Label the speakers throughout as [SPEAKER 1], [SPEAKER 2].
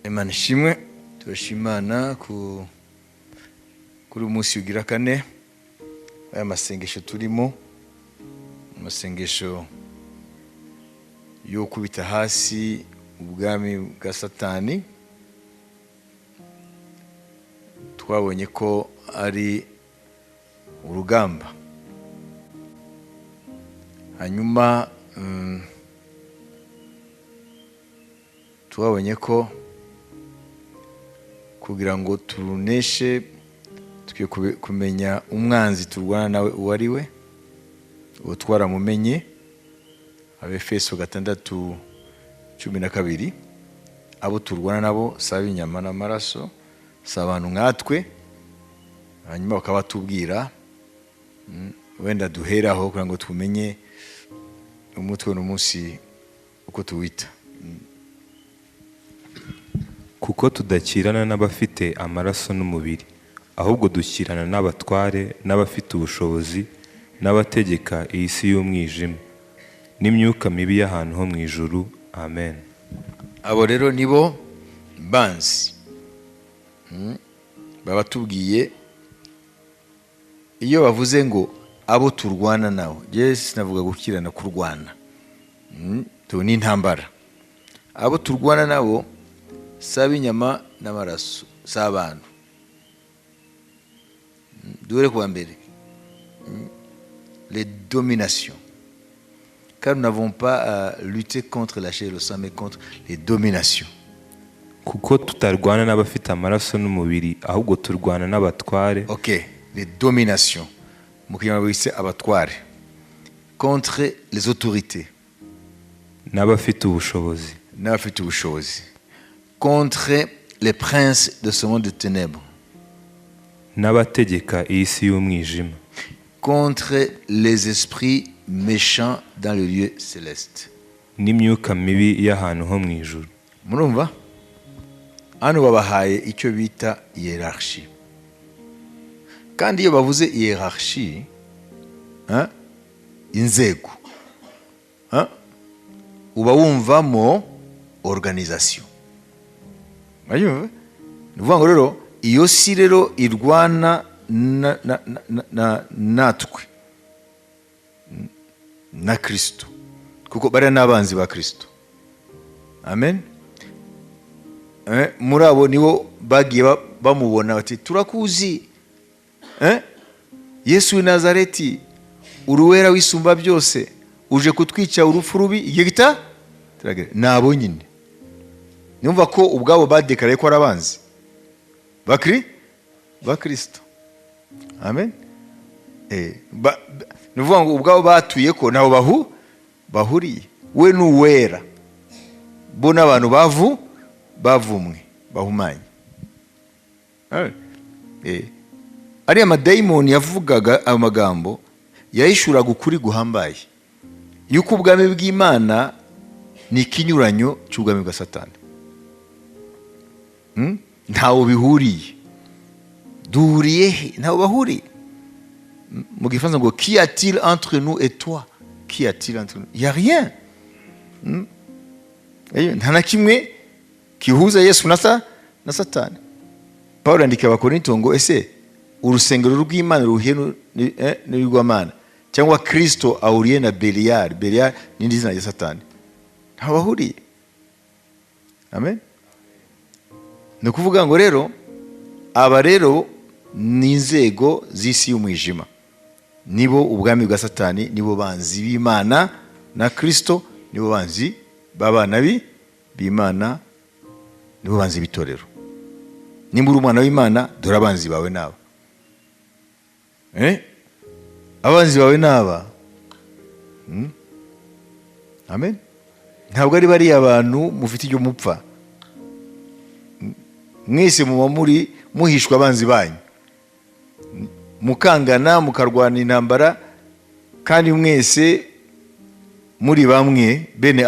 [SPEAKER 1] Imana ishimwe. Turashima Imana kuri uyu munsi ugira kane aya masengesho turimo, amasengesho yo gukubita hasi ubwami bwa Satani. Twabonye ko ari urugamba. Hanyuma twabonye ko kugira ngo turuneshe tukwiye kumenya umwanzi turwana nawe uwo ari we. Uwo twaramumenye, Abefeso 6:12. Abo turwana nabo si ab'inyama n'amaraso, si abantu nkatwe. Hanyuma bakaba batubwira, wenda duheraho kugira ngo tumenye umutwe n'umunsi uko tuwita.
[SPEAKER 2] Kuko tudakirana n'abafite amaraso n'umubiri, ahubwo dukirana n'abatware n'abafite ubushobozi n'abategeka iyi si y'umwijima n'imyuka mibi y'ahantu ho mu ijuru. Amen.
[SPEAKER 1] Abo rero nibo banzi. Baba tubwiye iyo bavuze ngo abo turwana nabo, njye sinavuga gukirana, kurwana. Tu ni intambara. Abo turwana nabo si ab'inyama n'amaraso, si abantu. Duhere kuwa mbere. Les dominations, car nous n'avons pas à lutter contre la chair et le sang, mais contre les dominations.
[SPEAKER 2] Kuko tutarwana n'abafite amaraso n'umubiri, ahubwo turwana n'abatware.
[SPEAKER 1] Ok, les dominations. Mu Kinyarwanda bise abatware. Contre les autorités.
[SPEAKER 2] N'abafite ubushobozi.
[SPEAKER 1] N'abafite ubushobozi. Contre les princes de ce monde de ténèbres.
[SPEAKER 2] N'abategeka iyi si y'umwijima.
[SPEAKER 1] Contre les esprits méchants dans le lieu céleste.
[SPEAKER 2] N'imyuka mibi y'ahantu ho mu ijuru.
[SPEAKER 1] Murumva hano babahaye icyo bita hiérarchie. Kandi iyo bavuze hiérarchie, hein, inzego, hein, uba wumvamo organisation. Urayumva? Ni ukuvuga ngo rero iyo si rero irwana natwe na Kristo, kuko bariya ni abanzi ba Kristo. Amen. Muri abo nibo bagiye bamubona bati: "Turakuzi, Yesu w'i Nazareti, uri uwera wisumba byose, uje kutwica urupfu rubi igihe gita turagera." Ni abo nyine. Numva ko ubwabo badekaraye ko ari abanzi ba Kristo. Amen. Ni ukuvuga ngo ubwabo batuye ko ntaho bahuriye. We ni uwera, bo n'abantu bavumwe, bahumanye. Ariya madayimoni yavugaga ayo magambo yahishuraga ukuri guhambaye, yuko ubwami bw'Imana ni ikinyuranyo cy'ubwami bwa Satani. Ntawo bihuriye. Duhuriye he? Ntawo bahuriye. Mu Gifaransa ngo: "Qu'y a-t-il entre nous et toi? Qu'y a-t-il entre nous? Il y a rien." Nta na kimwe kihuza Yesu na Satani. Paul yandika Abakorinto ngo: "Ese urusengero rw'Imana ruhuye n'ibigwamana, cyangwa Kristo ahuriye na Beliyari?" Beliyari n'indi zina rya Satani. Ntaho bahuriye. Amen. Ni ukuvuga ngo rero aba rero ni inzego z'isi y'umwijima, nibo ubwami bwa Satani, nibo banzi b'Imana na Kristo, nibo banzi b'abana b'Imana, nibo banzi b'itorero. Nimba uri umwana w'Imana, dore abanzi bawe naba. Abanzi bawe naba. Amen. Ntabwo ari bariya bantu mufite ibyo mupfa. Mwese muba muri muhishwa abanzi banyu, mukangana, mukarwana intambara, kandi mwese muri bamwe, bene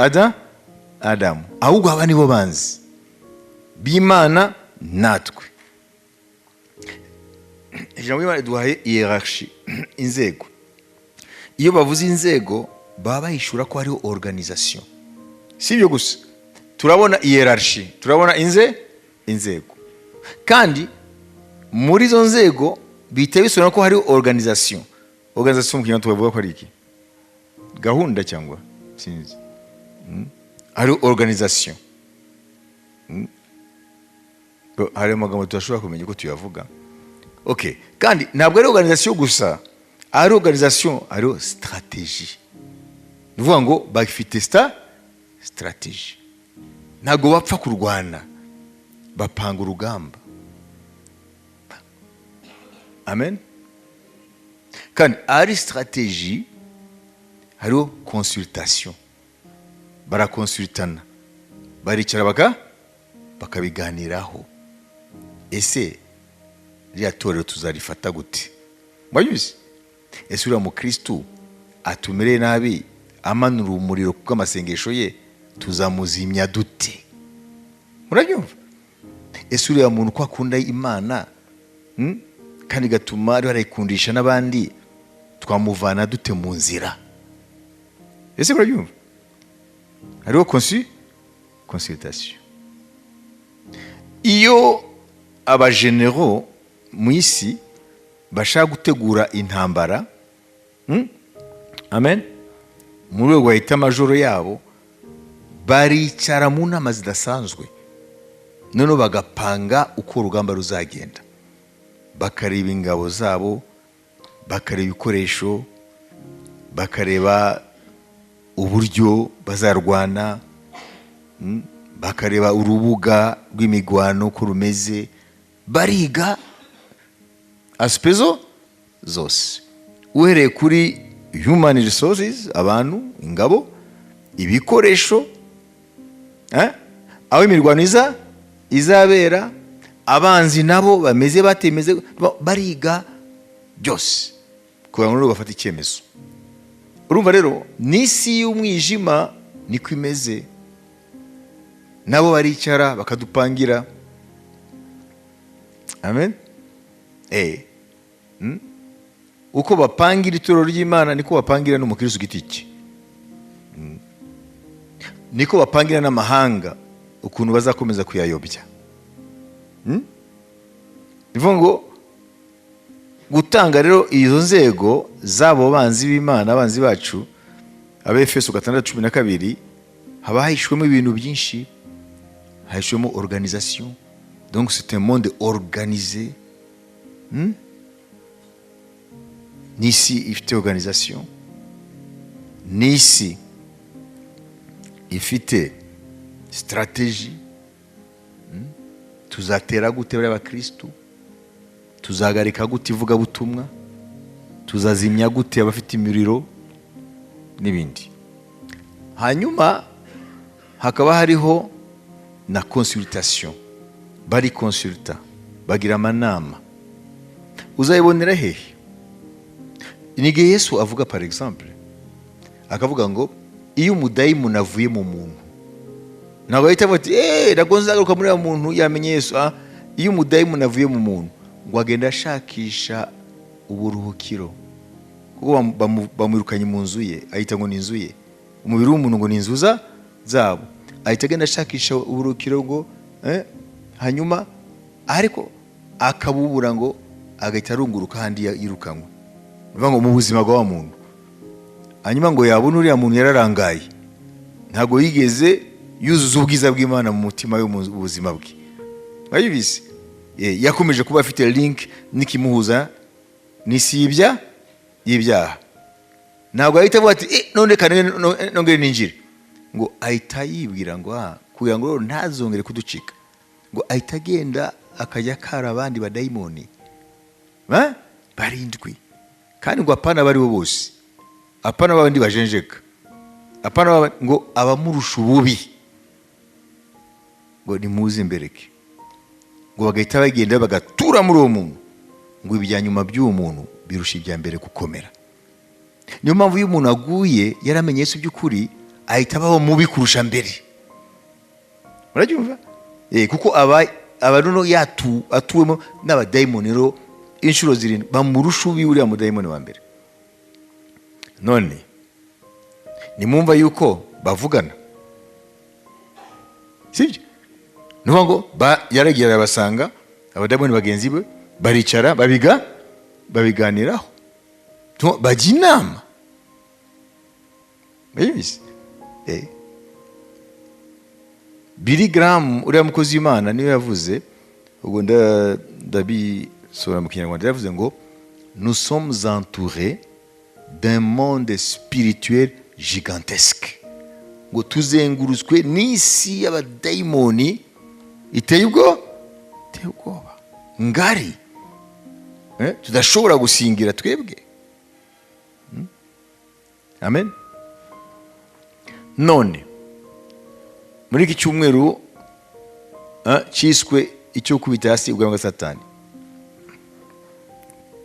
[SPEAKER 1] Adamu. Ahubwo aba nibo banzi b'Imana natwe. Ijambo ry'Imana riduhaye hiérarchie, inzego. Iyo bavuze inzego, baba bahishura ko hariho organisation. Si ibyo gusa, Turabona hiérarchie, turabona inzego, kandi muri izo nzego bihita bisobanura ko hari organisation. Organisation mu Kinyarwanda tubavuga ko ari iki? Gahunda cyangwa sinzi. Hari organisation. Hari amagambo tudashobora kumenya uko tuyavuga. Okay, kandi ntabwo ari organisation gusa, ari organisation, hariho stratégie. Ni ukuvuga ngo bafite stratégie. Ntabwo bapfa kurwana, bapanga urugamba. Amen. Kandi ari stratégie, hariho consultation, barakonsultana, baricara bakabiganiraho. Ese ririya torero tuzarifata gute? Mwabyumvise? Ese uriya mukristu atumereye nabi, amanura umuriro kubw'amasengesho ye, tuzamuzimya dute? Murabyumva? Ese uriya muntu ko akunda Imana, kandi igatuma ariho arayikundisha n'abandi, twamuvana dute mu nzira? Ese murabyumva? Hariho consultation. Iyo abajenero mu isi bashaka gutegura intambara, Amen, mu rwego rwa état-major yabo, baricara mu nama zidasanzwe, noneho bagapanga uko urugamba ruzagenda, bakareba ingabo zabo, bakareba ibikoresho, bakareba uburyo bazarwana, bakareba urubuga rw'imigwano uko rumeze, bariga aspects zose, uhereye kuri human resources, abantu, ingabo, ibikoresho, aho imirwano izabera, abanzi nabo bameze batemeze, bariga byose kugira ngo bafate icyemezo. Urumva rero, n'isi y'umwijima niko imeze, nabo baricara bakadupangira. Amen. Uko bapangira itorero ry'Imana, niko bapangira n'umukristo ku giti cye. Niko bapangira n'amahanga ukuntu bazakomeza kuyayobya. Ni ukuvuga ngo gutanga rero izo nzego z'abo banzi b'Imana, abanzi bacu, Abefeso 6:12, haba hahishwemo ibintu byinshi, hahishwemo organisation. Donc c'est un monde organisé. N'isi ifite organisation, n'isi ifite stratégie. Tuzatera gute bariya bakristu? Tuzahagarika gute ivugabutumwa? Tuzazimya gute abafite imiriro n'ibindi? Hanyuma hakaba hariho na consultation, bari consulta, bagira amanama. Uzayibonera hehe? Ni igihe Yesu avuga, par exemple, akavuga ngo iyo umudayimoni avuye mu muntu, ntabwo ahita avuga ati: "Eee, ntabwo nzagaruka muri uriya muntu yamenye Yesu." Ah, iyo umudayimoni avuye mu muntu, ngo agenda ashakisha uburuhukiro, kuko bamwirukanye mu nzu ye, ahita ngo ni inzu ye, umubiri w'umuntu ngo ni inzu zabo, ahita agenda ashakisha uburuhukiro ngo hanyuma ariko akabubura, ngo agahita arunguruka ahandi yirukanwe. Ni ukuvuga ngo mu buzima bwa wa muntu, hanyuma ngo yabona uriya muntu yararangaye, ntabwo yigeze yuzuza ubwiza bw'Imana mu mutima we, mu buzima bwe. Murabizi? Yakomeje kuba afite link n'ikimuhuza n'isi y'ibyaha. Ntabwo ahita avuga ati: "Eh, none reka nongere ninjire." Ngo ahita yibwira ngo: "Ah, kugira ngo rero ntazongere kuducika." Ngo ahita agenda akajya akara abandi badayimoni ba barindwi, kandi ngo apana abari bo bose, apana babandi bajenjeka, apana ngo abamurusha ububi, ngo nimuze mbereke. Ngo bagahita bagenda bagatura muri uwo muntu, ngo ibya nyuma by'uwo muntu birusha ibya mbere gukomera. Niyo mpamvu iyo umuntu aguye yaramenye Yesu by'ukuri, ahita abaho mubi kurusha mbere. Murabyumva? Kuko aba noneho atuwemo n'abadayimoni rero inshuro zirindwi bamurusha ubi uriya mudayimoni wa mbere. None nimwumva yuko bavugana. Sibyo? Ni ukuvuga ngo yaragiye arabasanga, abadayimoni bagenzi be, baricara, babiganiraho, bajya inama. Babizi. Billy Graham, uriya mukozi w'Imana, niwe yavuze, ubwo ndabisobanura mu Kinyarwanda, yavuze ngo: "Nous sommes entourés d'un monde spirituel gigantesque", ngo tuzengurutswe n'isi y'abadayimoni iteye ubwoba, ngari, tudashobora gusingira twebwe. Amen. None muri iki cyumweru cyiswe icyo kubita hasi ubwami bwa Satani,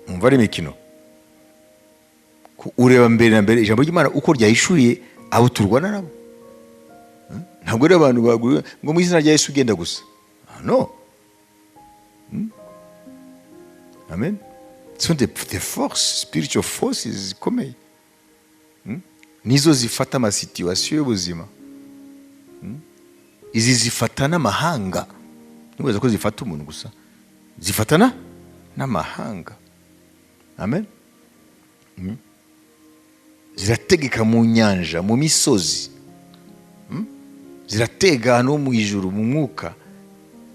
[SPEAKER 1] umva ari imikino. Ureba mbere na mbere ijambo ry'Imana uko ryahishuriye abo turwana nabo. Ntabwo ari abantu baguye ngo mu izina rya Yesu ugenda gusa. Ah, no. Amen. Ce sont des forces, spiritual forces zikomeye. Nizo zifata amasituations y'ubuzima. Izi zifata n'amahanga. Ntibaza ko zifata umuntu gusa, zifatana n'amahanga. Amen. Zirategeka mu nyanja, mu misozi. Ziratega ahantu ho mu ijuru, mu mwuka,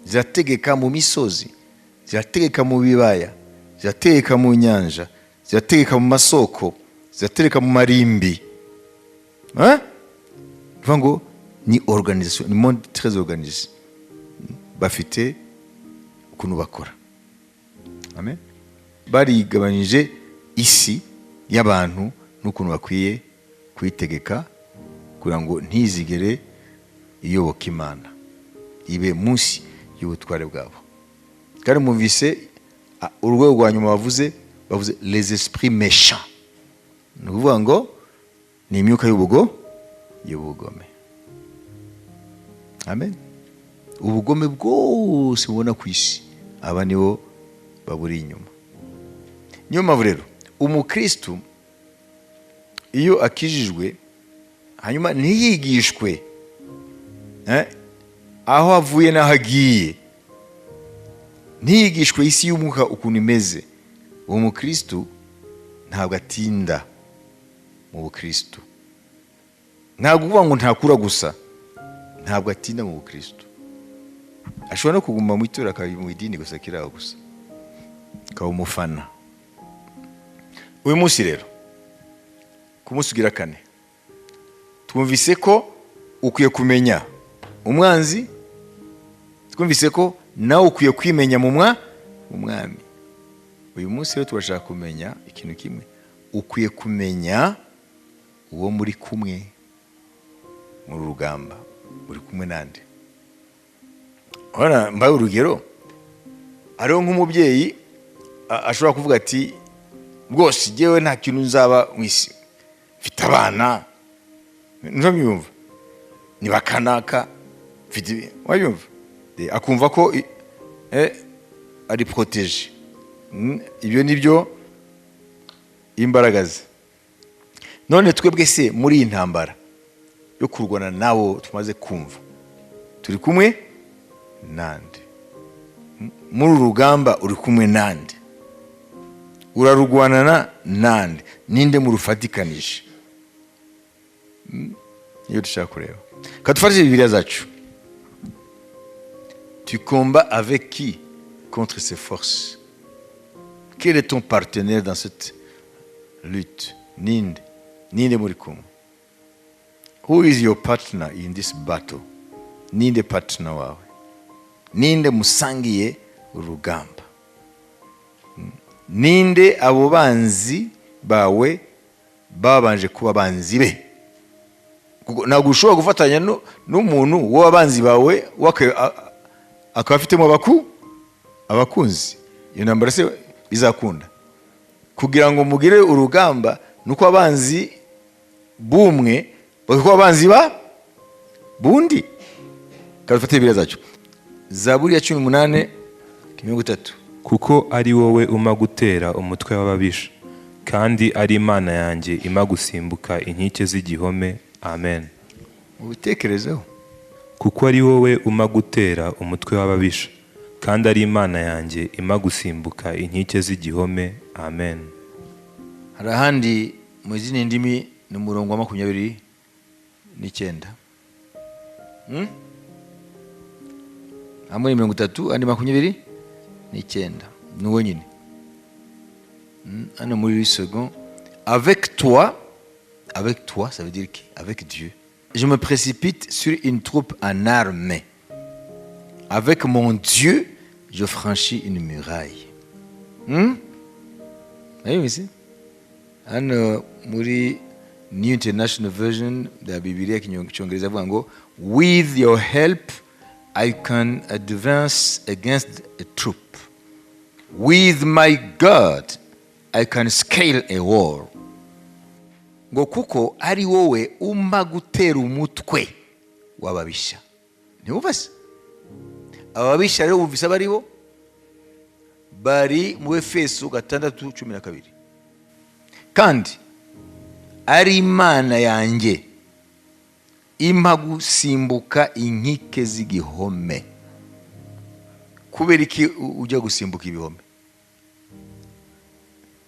[SPEAKER 1] zirategeka mu misozi, zirategeka mu bibaya, zirategeka mu nyanja, zirategeka mu masoko, zirategeka mu marimbi. Hein? Bivuga ngo ni organisation, ni monde très organisé, bafite ukuntu bakora. Amen. Barigabanyije isi y'abantu n'ukuntu bakwiye kuyitegeka kugira ngo ntizigere iyoboka Imana, ibe munsi y'ubutware bwabo. Kandi mwumvise urwego rwa nyuma bavuze les esprits méchants, ni ukuvuga ngo ni imyuka y'ubugome. Amen. Ubugome bwose mubona ku isi, aba nibo baburi inyuma. Niyo mpamvu rero umukristu iyo akijijwe, hanyuma ntiyigishwe aho avuye n'aho agiye, ntiyigishwe isi y'umwuka ukuntu imeze, uwo mukristu ntabwo atinda mu bukristu. Ntabwo uvuga ngo ntakura gusa, ntabwo atinda mu bukristu. Ashobora no kuguma mu itorero, akaba mu idini gusa, akiri aho gusa, akaba umufana. Uyu munsi rero, ku munsi ugira kane, twumvise ko ukwiye kumenya umwanzi, twumvise ko nawe ukwiye kwimenya mu Mwami. Uyu munsi rero turashaka kumenya ikintu kimwe: ukwiye kumenya uwo muri kumwe muri rugamba. Uri kumwe nande? Urabona, mbaye urugero, hariho nk'umubyeyi ashobora kuvuga ati: "Rwose jyewe nta kintu nzaba mu isi, mfite abana." Ntubyumva? Ni bakanaka, mfite wabyumva? Akumva ko ari protégé. Ibyo ni byo imbaraga ze. None twebwe se, muri iyi ntambara yo kurwana nabo tumaze kumva, turi kumwe nande? Muri uru rugamba uri kumwe nande? Urarurwanana nande? Ninde murufatikanije? Iyo dushaka kureba, kadufashe Bibiliya zacu. Tu combats avec qui contre ces forces? Quel est ton partenaire dans cette lutte? Ninde, ninde muri kumwe? Who is your partner in this battle? Ninde partner wawe? Ninde musangiye urugamba? Ninde abo banzi bawe babanje kuba abanzi be? Kuko ntabwo ushobora gufatanya n'umuntu w'abanzi bawe, we akaba afitemo abakunzi. Iyo ntambara se bizakunda? Kugira ngo mugire urugamba, ni uko abanzi b'umwe bakaba abanzi ba bundi. Kadufate Bibiliya zacu, Zaburi ya 18:30.
[SPEAKER 2] Kuko ari wowe umpa gutera umutwe w'ababisha, kandi ari Imana yanjye impa gusimbuka inkike z'igihome. Amen.
[SPEAKER 1] Mubitekerezeho.
[SPEAKER 2] Kuko ari wowe umpa gutera umutwe w'ababisha, kandi ari Imana yanjye impa gusimbuka inkike z'igihome. Amen.
[SPEAKER 1] Hari ahandi mu zindi ndimi, ni umurongo wa 29. Hamwe ni 30, andi 29, ni uwo nyine. Hano muri Segond: avec toi, avec toi, ça veut dire qui? Avec Dieu. Je me précipite sur une troupe en armes. Avec mon Dieu, je franchis une muraille. Ayumvise? Hano muri New International Version ya Bibiliya Icyongereza avuga ngo: "With your help I can advance against a troop. With my God I can scale a wall." Ngo kuko ari wowe umpa gutera umutwe w'ababisha. Ntiwumva se? Ababisha rero wumvise abo ari bo? Bari mu Efeso 6:12. Kandi ari Imana yanjye impa gusimbuka inkike z'igihome. Kubera iki ujya gusimbuka ibihome?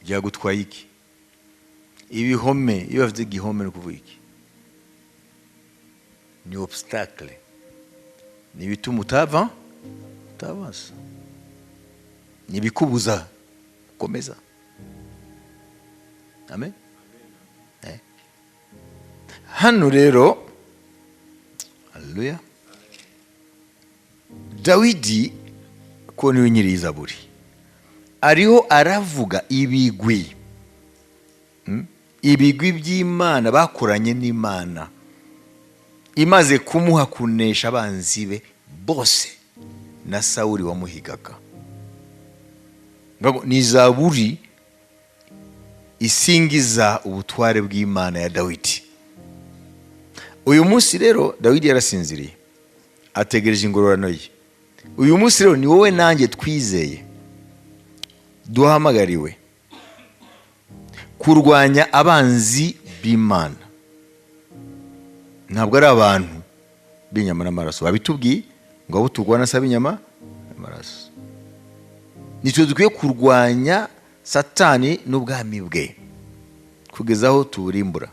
[SPEAKER 1] Byagutwaye iki? Ibihome, iyo bavuze igihome ni ukuvuga iki? Ni obstacle, ni ibituma utavansa, ni ibikubuza gukomeza. Amen. Hano rero, haleluya, Dawidi, ko niwe nyiri Zaburi, ariho aravuga ibigwi. Ibigwi by'Imana bakoranye n'Imana imaze kumuha kunesha abanzi be bose na Sawuli wamuhigaga. Ngo ni zaburi isingiza ubutware bw'Imana ya Dawidi. Uyu munsi rero Dawidi yarasinziriye, ategereje ingororano ye. Uyu munsi rero ni wowe nanjye twizeye, duhamagariwe kurwanya abanzi b'Imana. Ntabwo ari abantu b'inyama n'amaraso. Babitubwiye ngo abo turwana si ab'inyama n'amaraso. Nitwe dukwiye kurwanya Satani n'ubwami bwe kugeza aho tuwurimbura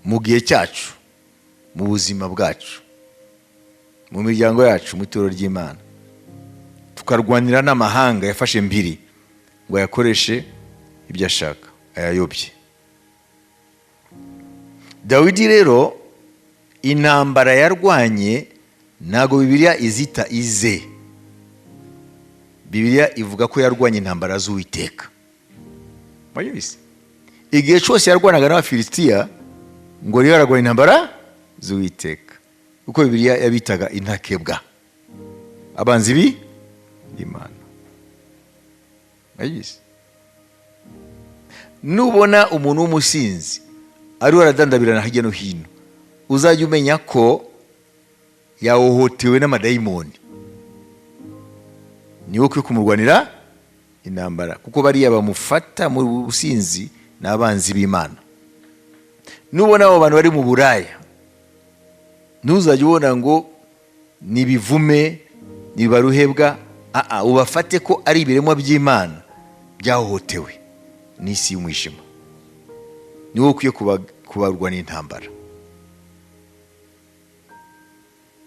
[SPEAKER 1] mu gihe cyacu, mu buzima bwacu, mu miryango yacu, mu itorero ry'Imana, tukarwanira n'amahanga yafashe mbiri ngo ayakoreshe ibyo ashaka, ayayobye. Dawidi rero intambara yarwanye ntabwo Bibiliya izita ize. Bibiliya ivuga ko yarwanye intambara z'Uwiteka. Mwabyumvise? Igihe cyose yarwanaga n'Abafilisitiya, ngo rero ararwanya intambara z'Uwiteka, kuko Bibiliya yabitaga intakebwa, abanzi bi Imana. Mwabyumvise? Nubona umuntu w'umusinzi ariwe aradandabirana hirya no hino, uzajya umenya ko yahohotewe n'amadayimoni. Niwe ukwiye kumurwanira intambara, kuko bariya bamufata mu businzi ni abanzi b'Imana. Nubona abo bantu bari mu buraya, ntuzajye ubona ngo ni ibivume, ni baruhebwa. Aa, ubafate ko ari ibiremwa by'Imana byahohotewe n'isi y'umwijima. Niwe ukwiye kubarwana intambara.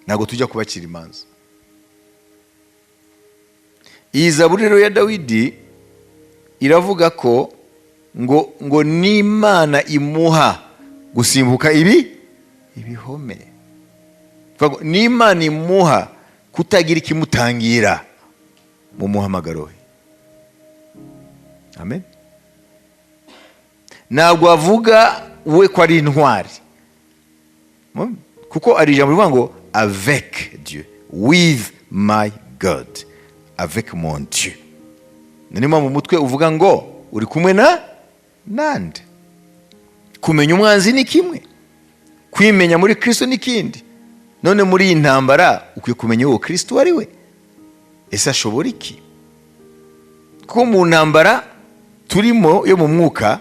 [SPEAKER 1] Ntabwo tujya kubacira imanza. Iyi zaburi rero ya Dawidi iravuga ko ngo n'Imana imuha gusimbuka ibihome. Ivuga ngo n'Imana imuha kutagira ikimutangira mu muhamagaro we. Amen. Ntabwo avuga we ko ari intwari, kuko ari ijambo rivuga ngo avec Dieu, with my God, avec mon Dieu. Niyo mpamvu umutwe uvuga ngo uri kumwe na nande? Kumenya umwanzi ni kimwe, kwimenya muri Kristo ni ikindi. None muri iyi ntambara ukwiye kumenya uwo Kristo ari we. Ese ashobora iki? Kuko mu ntambara turimo yo mu mwuka,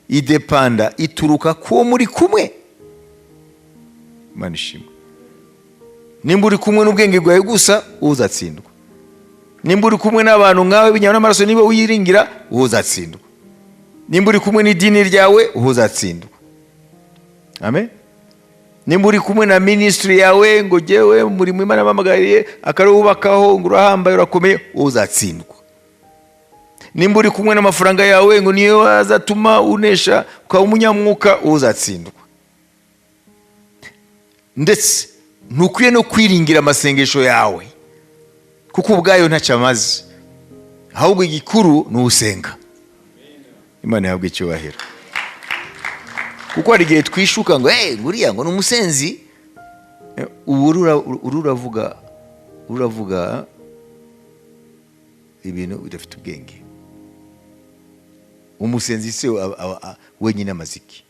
[SPEAKER 1] idepanda, ituruka kuwo muri kumwe. Imana ishimwe. Nimba uri kumwe n'ubwenge bwawe gusa, wowe uzatsindwa. Nimba uri kumwe n'abantu nkawe b'inyama n'amaraso, niba wiringira, wowe uzatsindwa. Nimba uri kumwe n'idini ryawe, wowe uzatsindwa. Amen. Nimba uri kumwe na ministry yawe, ngo jyewe umurimo Imana yampamagariye akawubakaho, ngo urahambaye, urakomeye, wowe uzatsindwa. Nimba uri kumwe n'amafaranga yawe, ngo niyo azatuma unesha ukaba umunyamwuka, wowe uzatsindwa. Ndetse ntukwiye no kwiringira amasengesho yawe, kuko ubwayo ntacyo amaze. Ahubwo igikuru ni usenga. Imana ihabwe icyubahiro. Kuko hari igihe twishuka ngo: "Hey, nguriya ngo ni umusenzi." Ubu uravuga ibintu bidafite ubwenge. Umusenzi se wenyine amaziki?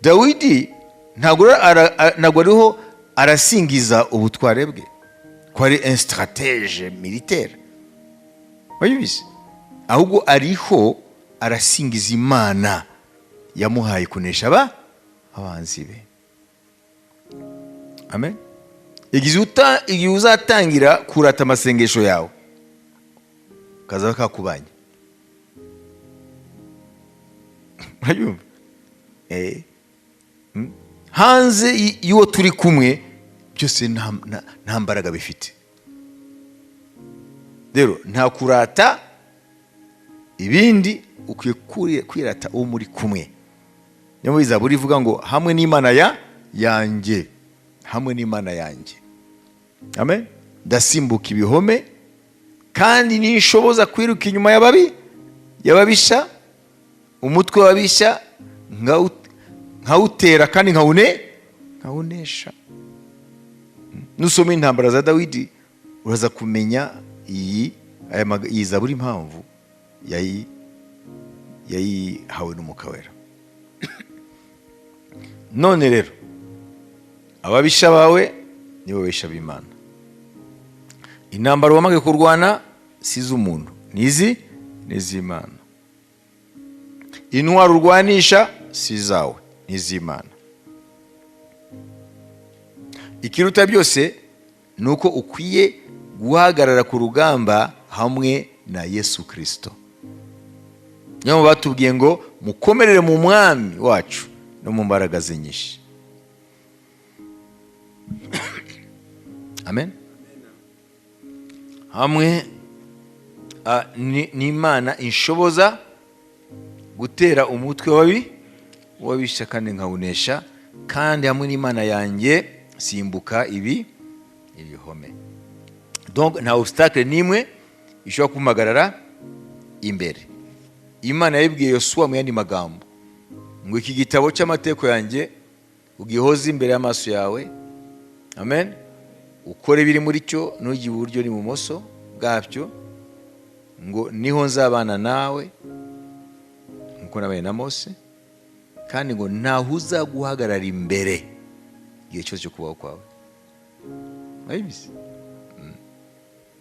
[SPEAKER 1] Dawidi ntabwo ariho arasingiza ubutware bwe ko ari un stratège militaire, wabizi, ahubwo ariho arasingiza Imana yamuhaye kunesha abanzi be. Amen. Igihe uzatangira kurata amasengesho yawe, kazaba kakubanye. Urabyumva? Hanze y'uwo turi kumwe byose nta mbaraga bifite. Rero nta kurata ibindi, ukwiye kwirata uwo muri kumwe. Niyo muri Zaburi ivuga ngo: "Hamwe n'Imana yanjye, hamwe n'Imana yanjye." Amen. "Ndasimbuka ibihome, kandi nishoboza kwiruka inyuma y'ababi, y'ababisha, umutwe w'ababisha nkawutera kandi nkawunesha." Nusoma intambara za Dawidi, uraza kumenya iyi zaburi impamvu yayihawe n'Umwuka Wera. None rero ababisha bawe nibo babisha b'Imana. Intambara wamagaye kurwana si iz'umuntu, ni iz'Imana. Intwaro urwanisha si izawe, ni iz'Imana. Ikiruta byose ni uko ukwiye guhagarara ku rugamba hamwe na Yesu Kirisito. Niyo mpamvu batubwiye ngo: "Mukomerere mu Mwami wacu no mu mbaraga ze nyinshi." Amen. Hamwe n'Imana inshoboza gutera umutwe w'ababisha kandi nkawunesha, kandi hamwe n'Imana yanjye simbuka ibihome. Donc nta obstacle n'imwe ishobora kumpagarara imbere. Imana yabibwiye Yosuwa mu yandi magambo ngo: "Iki gitabo cy'amategeko yanjye ugihoze imbere y'amaso yawe." Amen. "Ukore ibiri muri cyo, ntujye iburyo n'ibumoso bwabyo," ngo "niho nzabana nawe nkuko nabaye na Mose," kandi ngo ntaho uzaguhagarara imbere igihe cyose cyo kubaho kwawe. Urabizi?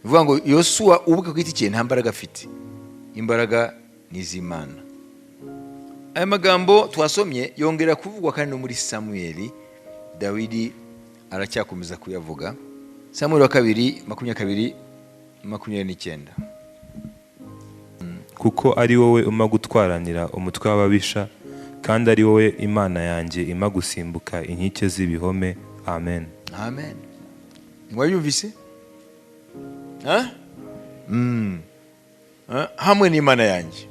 [SPEAKER 1] Bivuga ngo Yosuwa ubwe ku giti cye nta mbaraga afite, imbaraga ni iz'Imana. Aya magambo twasomye yongera kuvugwa kandi no muri Samweli. Dawidi aracyakomeza kuyavuga. Samweli wa kabiri 22:29.
[SPEAKER 2] Kuko ari wowe umpa gutwaranira umutwe w'ababisha, kandi ari wowe Imana yanjye impa gusimbuka inkike z'ibihome. Amen.
[SPEAKER 1] Amen. Wabyumvise? Ha? Ha? Hamwe n'Imana yanjye.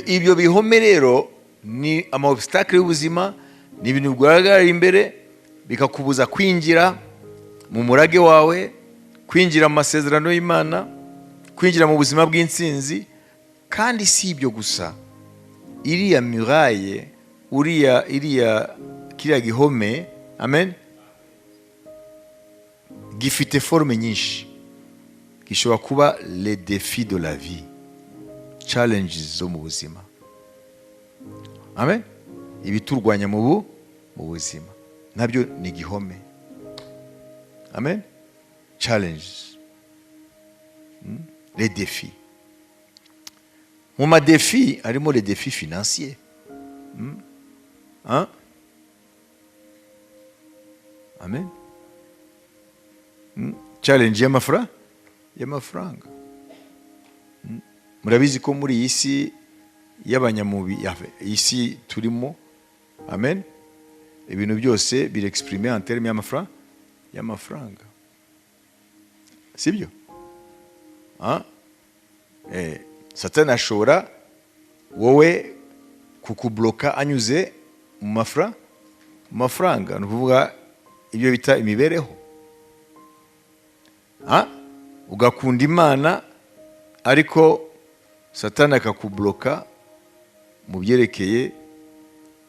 [SPEAKER 1] Ibyo bihome rero ni ama obstacle y'ubuzima, ni ibintu bigaragara imbere bikakubuza kwinjira mu murage wawe, kwinjira mu masezerano y'Imana, kwinjira mu buzima bw'intsinzi. Kandi si ibyo gusa, iriya muraille, uriya iriya kiriya gihome, amen, gifite forme nyinshi. Gishobora kuba les défis de la vie, challenges zo mu buzima. Amen. Ibiturwanya mu buzima nabyo ni igihome. Amen. Challenges, Les défis, mu ma défis harimo les défis financiers. Hein? Amen. Challenge y'amafaranga. Murabizi ko muri iyi si y'abanyamubi, iyi si turimo, amen, ibintu byose biri exprimé en terme y'amafaranga, sibyo? Ah? Satani ashobora wowe kukubloka anyuze mu mafaranga, ni ukuvuga ibyo bita imibereho. Ah? Ugakunda Imana, ariko Satani akakubloka mu byerekeye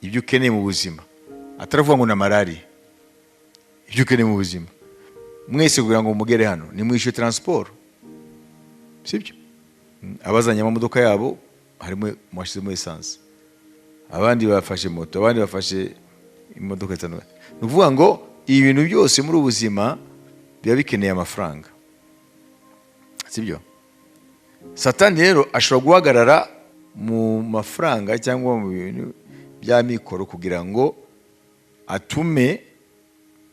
[SPEAKER 1] ibyo ukeneye mu buzima, ataravuga ngo na malariya, ibyo ukeneye mu buzima. Mwese kugira ngo mugere hano nimwishyure transport, sibyo? Abazanye amamodoka yabo harimo mwashyizemo essence, abandi bafashe moto, abandi bafashe imodoka zitandukanye. Ni ukuvuga ngo ibi bintu byose muri ubu buzima biba bikeneye amafaranga, sibyo? Satani rero ashobora guhagarara mu mafaranga cyangwa mu bintu bya mikoro kugira ngo atume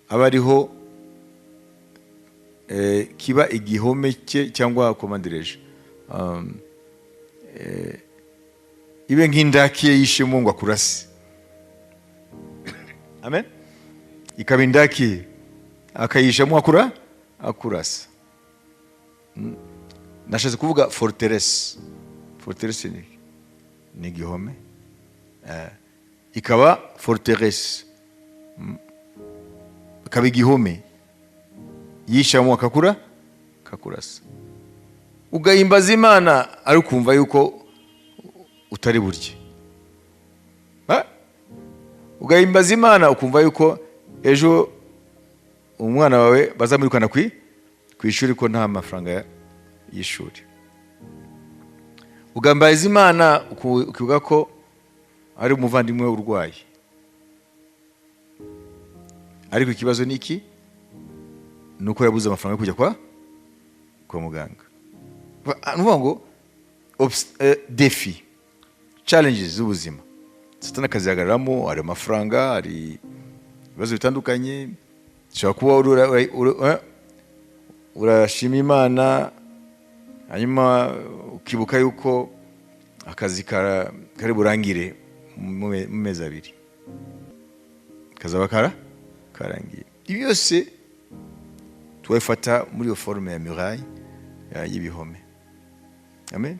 [SPEAKER 1] aba ariho kiba igihome cye, cyangwa komandireje ibe nk'indaki ye yishemo ngo akurase. Amen. Ikaba indaki ye, akayishamo akurasa. Nashatse kuvuga forteresse. Forteresse ni igihome. Ikaba forteresse. Ikaba igihome yishamo akakurasa, ugahimbaza Imana ari ukumva yuko utari burye. Ha? Ugahimbaza Imana ukumva yuko ejo umwana wawe bazamwirukana ku ishuri ko nta mafaranga y'ishuri. Ugahimbaza Imana ukivuga ko ari umuvandimwe urwaye, ariko ikibazo ni iki? Ni uko yabuze amafaranga yo kujya kwa muganga. Ni ukuvuga ngo défi, challenges z'ubuzima, Satani akazihagararamo. Hari amafaranga, hari ibibazo bitandukanye. Ushobora kuba urashima Imana, hanyuma ukibuka yuko akazi kari burangire mu mezi 2, kazaba karangiye. Ibi byose tuwabifata muri iyo forme ya muraille, y'ibihome. Amen.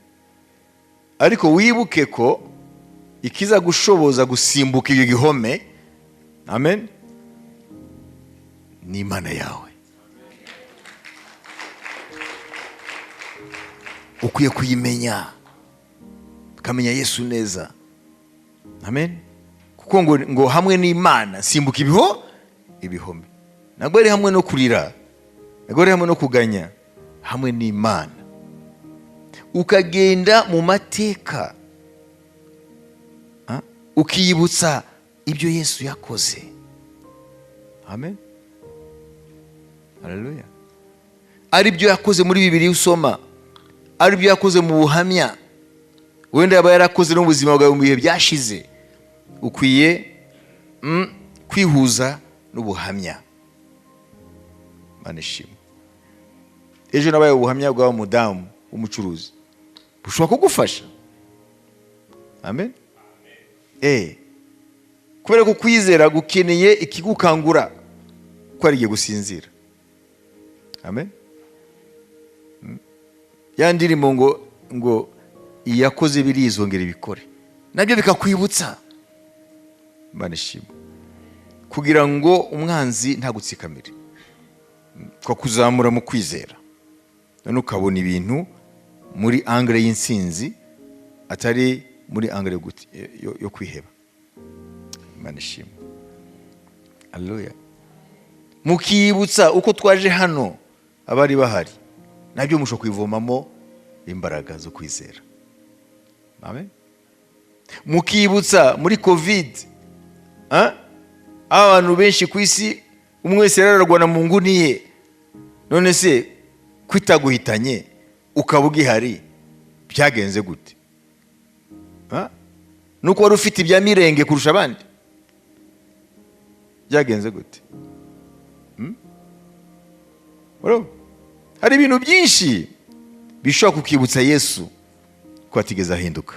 [SPEAKER 1] Ariko wibuke ko ikiza gushoboza gusimbuka ibyo gihome, amen, ni Imana yawe. Ukwiye kuyimenya, ukamenya Yesu neza. Amen. Kuko ngo hamwe n'Imana simbuka ibihome. Ntabwo ari hamwe no kurira, ntabwo ari hamwe no kuganya, hamwe n'Imana ukagenda mu mateka, ukiyibutsa ibyo Yesu yakoze. Amen, haleluya. Ari byo yakoze muri Bibiliya usoma, ari byo yakoze mu buhamya wenda yaba yarakoze no mu buzima bwawe mu bihe byashize. Ukwiye kwihuza n'ubuhamya. Imana ishimwe. Ejo nabaye ubuhamya bwa mudamu w'umucuruzi bushobora kugufasha. Amen. Kubera ko kwizera gukeneye ikigukangura ko ari igihe gusinzira. Amen. Ya ndirimbo ngo iyakoze birizongera ibikore, nabyo bikakwibutsa. Imana ishimwe. Kugira ngo umwanzi ntagutsikamire, tukakuzamura mu kwizera, none ukabona ibintu muri angle y'intsinzi, atari muri angle yo kwiheba. Imana ishimwe, haleluya. Mukibutsa uko twaje hano, abari bahari, nabyo mushobora kwivomamo imbaraga zo kwizera. Amen. Mukibutsa muri COVID, ah? Abantu benshi ku isi, umwe wese yararwana mu nguni ye. None se kwitaguhitanye ukaba ugihari byagenze gute? Ah? Nuko wari ufite ibya mirenge kurusha abandi? Byagenze gute? Urumva? Hari ibintu byinshi bishobora kukibutsa Yesu ko atigeze ahinduka,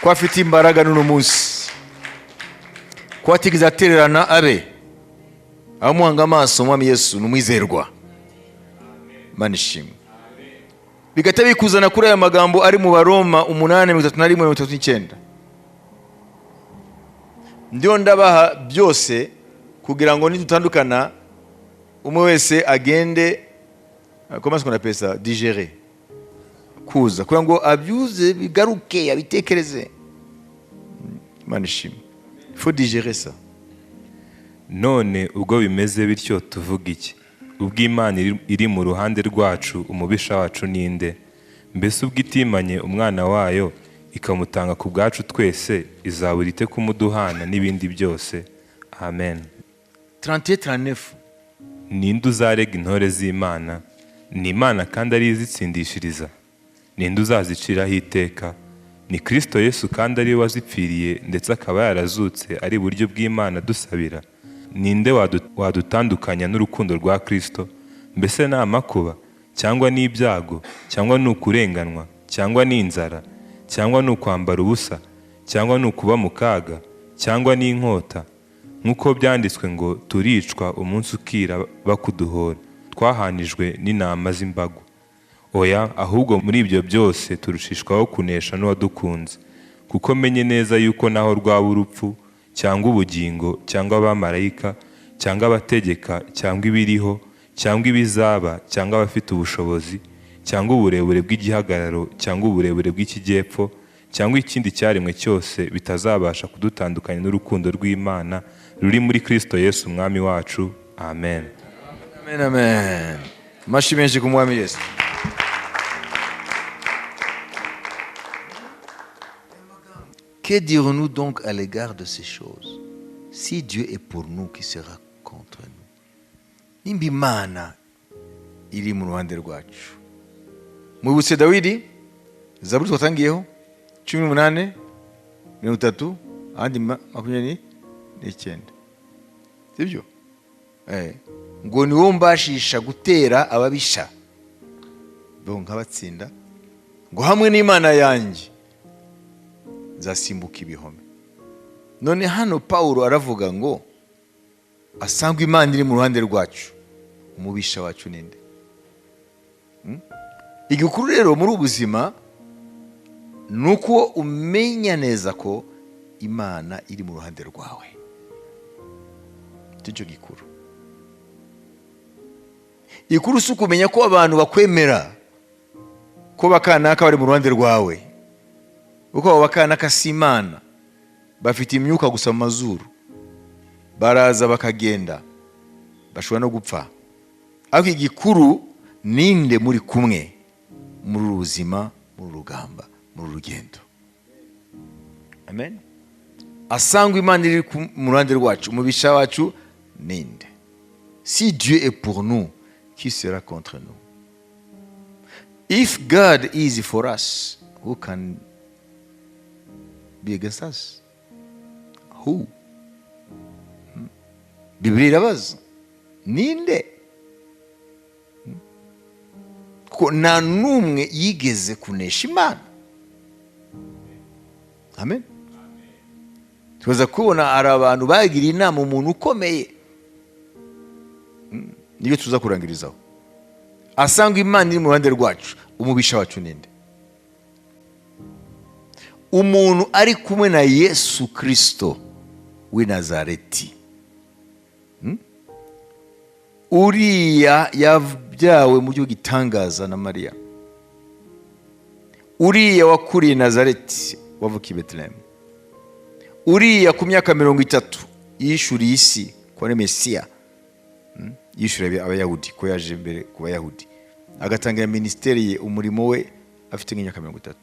[SPEAKER 1] ko afite imbaraga n'uno munsi, ko atigeze atererana abe abamuhanga amaso. Umwami Yesu ni umwizerwa. Imana ishimwe. Bigahita bikuzana kuri aya magambo ari mu Baroma 8:31, 39. Ndiho ndabaha byose kugira ngo nidutandukana, umwe wese agende, comment est-ce qu'on appelle ça, digérer, kuza kugira ngo abyuze, bigaruke, abitekereze. Imana ishimwe. Il faut digérer ça.
[SPEAKER 2] None ubwo bimeze bityo, tuvuga iki? Ubwo Imana iri mu ruhande rwacu, umubisha wacu ni nde? Mbese ubwo itimanye umwana wayo, ikamutanga ku bwacu twese, izabura ite kumuduhana n'ibindi byose? Amen.
[SPEAKER 1] 31, 39.
[SPEAKER 2] Ninde uzarega intore z'Imana? Ni Imana kandi ari izitsindishiriza. Ninde uzaziciraho iteka? Ni Kristo Yesu, kandi ari we wazipfiriye, ndetse akaba yarazutse, ari iburyo bw'Imana dusabira. Ninde wadutandukanya n'urukundo rwa Kristo? Mbese ni amakuba, cyangwa ni ibyago, cyangwa ni ukurenganwa, cyangwa ni inzara, cyangwa ni ukwambara ubusa, cyangwa ni ukuba mu kaga, cyangwa ni inkota? Nk'uko byanditswe ngo: "Turicwa umunsi ukira bakuduhora, twahanijwe n'intama z'imbago." Oya, ahubwo muri ibyo byose turushishwaho kunesha n'uwadukunze. Kuko menye neza yuko naho rwaba urupfu, cyangwa ubugingo, cyangwa abamarayika, cyangwa abategeka, cyangwa ibiriho, cyangwa ibizaba, cyangwa abafite ubushobozi, cyangwa uburebure bw'igihagararo, cyangwa uburebure bw'ikijyepfo, cyangwa ikindi cyaremwe cyose, bitazabasha kudutandukanya n'urukundo rw'Imana ruri muri Kristo Yesu Umwami wacu. Amen.
[SPEAKER 1] Amen, amen. Amashyi menshi ku Mwami Yesu. Que dirons-nous donc à l'égard de ces choses? Si Dieu est pour nous, qui sera contre nous? Nimba Imana iri mu ruhande rwacu. Mwibutse Dawidi, Zaburi twatangiyeho, 18, 30, ahandi 29. Sibyo? Ngo ni wowe mbashisha gutera ababisha, bo nkabatsinda, ngo hamwe n'Imana yanjye nzasimbuka ibihome. None hano Pawulo aravuga ngo asangwe Imana iri mu ruhande rwacu, umubisha wacu ninde? Igikuru rero muri ubu buzima ni uko umenya neza ko Imana iri mu ruhande rwawe. Icyo cyo gikuru. Igikuru si ukumenya ko abantu bakwemera, ko bakanaka bari mu ruhande rwawe, kuko abo bakanaka si Imana, bafite imyuka gusa mu mazuru, baraza bakagenda, bashobora no gupfa. Ariko igikuru, ninde muri kumwe muri uru buzima, muri uru rugamba, muri uru rugendo? Amen. Asangwa Imana iri mu ruhande rwacu, umubisha wacu ninde? Si Dieu est pour nous, qui sera contre nous? If God is for us, who can be against us? Who? Bibiliya irabaza, ninde? Kuko nta n'umwe yigeze kunesha Imana. Amen. Tubaza kubona hari abantu bagiriye inama umuntu ukomeye. Niyo tuza kurangirizaho. Asanga Imana iri mu ruhande rwacu, umubisha wacu ninde? Umuntu ari kumwe na Yesu Kirisito w'i Nazareti, Uriya yabyawe mu buryo bw'igitangaza na Mariya, uriya wakuriye Nazareti, wavukiye i Betelehemu, uriya ku myaka 30 yishuriye isi ko ari Mesiya, Yishuriye Abayahudi ko yaje mbere ku Bayahudi, agatangira minisiteri ye, umurimo we, afite nk'imyaka 30.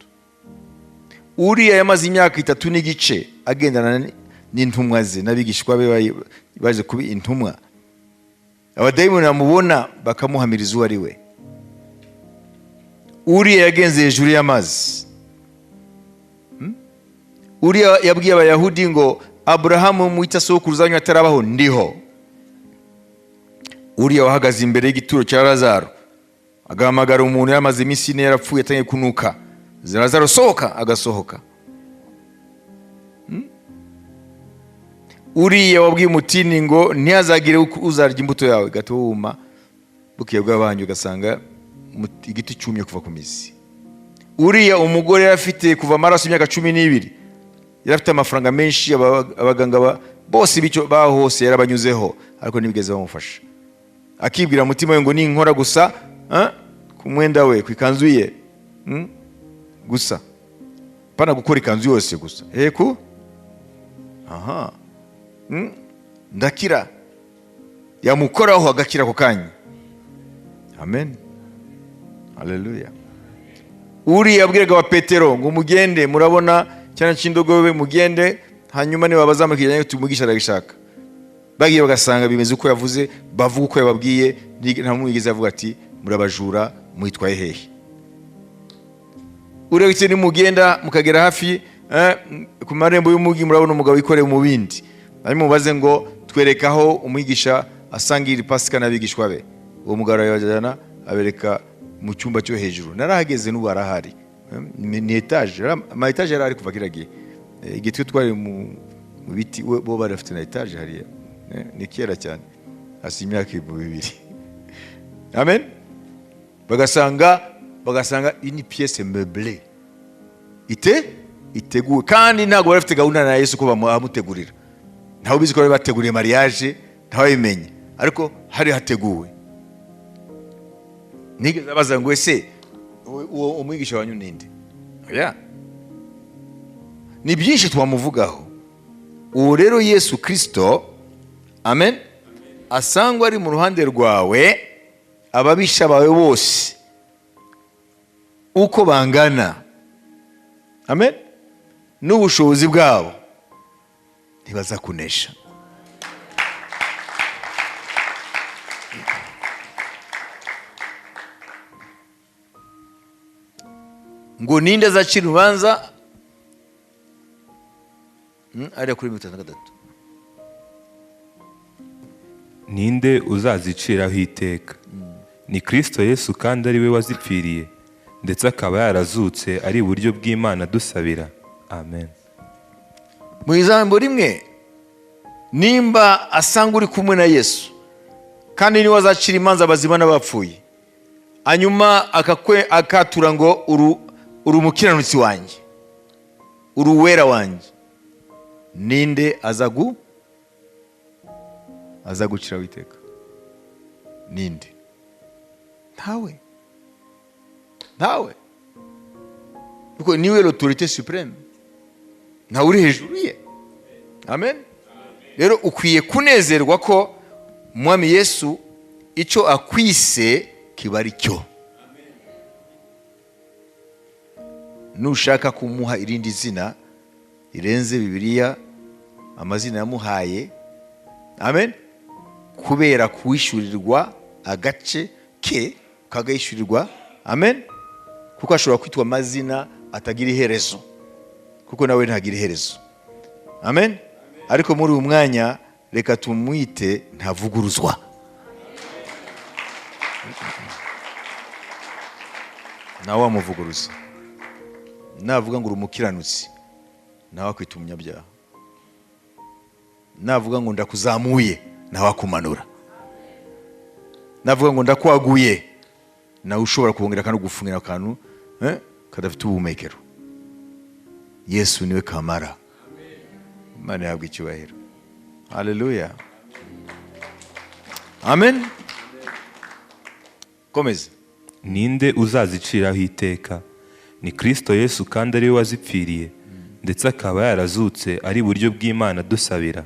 [SPEAKER 1] Uriya yamaze imyaka 3 n'igice agendana n'intumwa ze n'abigishwa be baje kuba intumwa. Abadayimoni bamubona bakamuhamiriza uwo ari we. Uriya yagenze hejuru y'amazi. Uriya yabwiye Abayahudi ngo: "Aburahamu mwita sokuruza wanyu atarabaho, ndiho." Uriya wahagaze imbere y'igituro cya Lazaro, agahamagara umuntu yamaze iminsi 4 yarapfuye, atangiye kunuka, "Lazaro, sohoka," agasohoka. Uriya wabwiye umutini ngo ntihazagire uzarya imbuto yawe, gato wuma, bukeye bw'abanyu ugasanga igiti cyumye kuva ku mizi. Uriya umugore yari afite kuva amaraso imyaka 12, yari afite amafaranga menshi, abaganga bose bityo baho hose yarabanyuzeho, ariko ntibigeze bamufasha. Akibwira mutima we ngo ninkora gusa ku mwenda we, ku ikanzu ye, gusa, pana gukora ikanzu yose gusa, ku aha, ndakira. Yamukoraho agakira ako kanya. Amen, haleluya. Uriya abwiraga wa Petero ngo mugende, murabona cyane cy'indogobe, mugende, hanyuma niba bazamukira tumugisha arabishaka. Bagiye bagasanga bimeze uko yavuze, bavuga uko yababwiye, nta mwigeze avuga ati murabajura mwitwaye hehe. Uretse nimugenda mukagera hafi ku marembo y'umugi, murabona umugabo wikoreye mu bindi, hanyuma mubaze ngo twereke aho umwigisha asangira Pasika n'abigishwa be. Uwo mugabo arabajyana, abereka mu cyumba cyo hejuru. Narahageze, n'ubu arahari. Ni étage, ama étage yari ari kuva kiriya gihe. Igihe twe twari mu biti, bo bari bafite na étage hariya. Ni kera cyane, hasi imyaka 2000. Amen. Bagasanga une pièce meublée iteguwe, kandi ntabwo bari bafite gahunda na Yesu ko bamutegurira. Ntawe ubizi ko bari bateguriye mariage, ntawe bimenye, ariko hari hateguwe. Nigeze abaza ngo ese uwo umwigisha wanyu ninde? Oya, ni byinshi twamuvugaho. Uwo rero Yesu Kristo, amen, asangwa ari mu ruhande rwawe, ababisha bawe bose uko bangana, amen, n'ubushobozi bwabo ntibazakunesha. Ngo ninde azacira urubanza? Ariya kuri 53.
[SPEAKER 2] Ninde uzaziciraho iteka? Ni Kristo Yesu, kandi ari we wazipfiriye, ndetse akaba yarazutse ari iburyo bw'Imana dusabira. Amen.
[SPEAKER 1] Mu ijambo rimwe, nimba asanga uri kumwe na Yesu, kandi niwe azacira imanza abazima n'abapfuye, hanyuma akatura ngo uri umukiranutsi wanjye, uri uwera wanjye, ninde azaguciraho iteka? Ninde? Ntawe, ntawe, kuko niwe l'autorité suprême, ntawe uri hejuru ye. Amen. Rero ukwiye kunezerwa ko Umwami Yesu icyo akwise kiba ari cyo. Nushaka kumuha irindi zina rirenze Bibiliya, amazina yamuhaye, amen, kubera kuwishyurirwa agace ke kagayishyurirwa, amen, kuko ashobora kwitwa amazina atagira iherezo, kuko nawe ntagira iherezo. Amen. Ariko muri uyu mwanya reka tumwite ntavuguruzwa. Nawe wamuvuguruza, navuga ngo uri umukiranutsi, nawe akwita umunyabyaha. Navuga ngo ndakuzamuye, nawe akumanura. Navuga ngo ndakwaguye, nawe ushobora kubongera kandi gufungira akantu kadafite ubuhumekero. Yesu niwe kamara. Imana ihabwa icyubahiro. Haleluya, amen. Komeza.
[SPEAKER 2] Ninde uzaziciraho iteka? Ni Kristo Yesu, kandi ari we wazipfiriye, ndetse akaba yarazutse ari iburyo bw'Imana dusabira.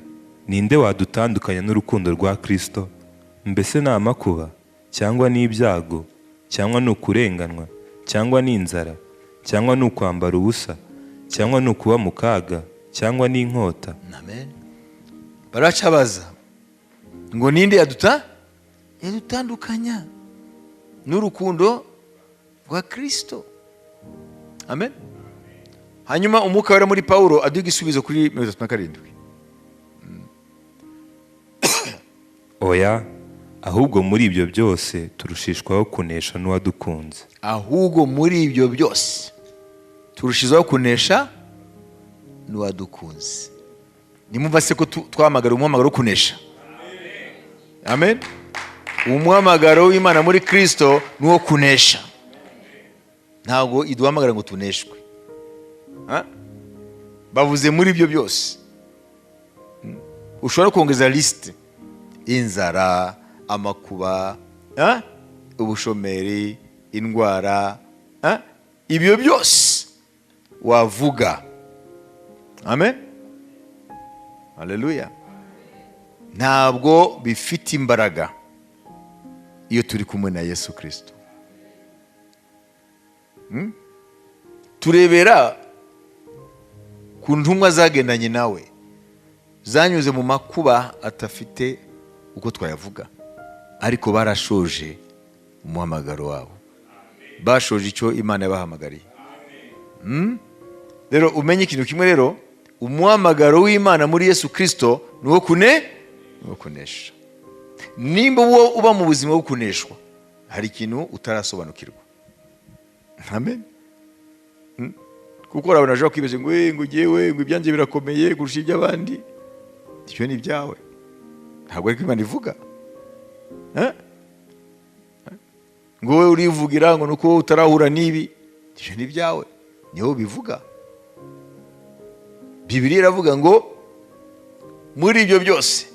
[SPEAKER 2] Ninde wadutandukanya n'urukundo rwa Kristo? Mbese ni amakuba, cyangwa ni ibyago, cyangwa ni ukurenganwa, cyangwa ni inzara, cyangwa ni ukwambara ubusa, cyangwa ni ukuba mu kaga, cyangwa ni inkota?
[SPEAKER 1] Amen. Baracabaza ngo ninde yadutandukanya n'urukundo rwa Kristo? Amen. Hanyuma Umwuka Wera muri Paulo aduha igisubizo kuri 37.
[SPEAKER 2] Oya, Ahubwo muri ibyo byose turushishwaho kunesha n'uwadukunze.
[SPEAKER 1] Ahubwo muri ibyo byose turushizaho kunesha n'uwadukunze. Nimumva se ko twahamagara umuhamagaro wo kunesha? Amen. Umuhamagaro w'Imana muri Kristo ni uwo kunesha. Ntabwo iduhamagara ngo tuneshwe. Ha? Bavuze muri ibyo byose. Ushobora kongeza lisite: inzara, amakuba, ha? Ubushomeri, indwara, ha? Ibyo byose wavuga. Amen, haleluya. Ntabwo bifite imbaraga iyo turi kumwe na Yesu Kirisito. Turebera ku ntumwa zagendanye nawe, zanyuze mu makuba atafite uko twayavuga, ariko barashoje umuhamagaro wabo, bashoje icyo Imana yabahamagariye. Rero umenye ikintu kimwe rero: umuhamagaro w'Imana muri Yesu Kirisito ni uwo kune ni uwo kunesha. Nimba uwo uba mu buzima bwo kuneshwa, hari ikintu utarasobanukirwa. Amen. Kuko urabona ashobora kwibeshya ngo ngo ugewe ngo ibyanjye birakomeye kurusha iby'abandi. Ibyo ni ibyawe, ntabwo ariko Imana ivuga. Eh? Ngo wowe urivugira ngo nuko wowe utarahura n'ibi. Ibyo ni ibyawe, niho bivuga. Bibiliya iravuga ngo muri ibyo byose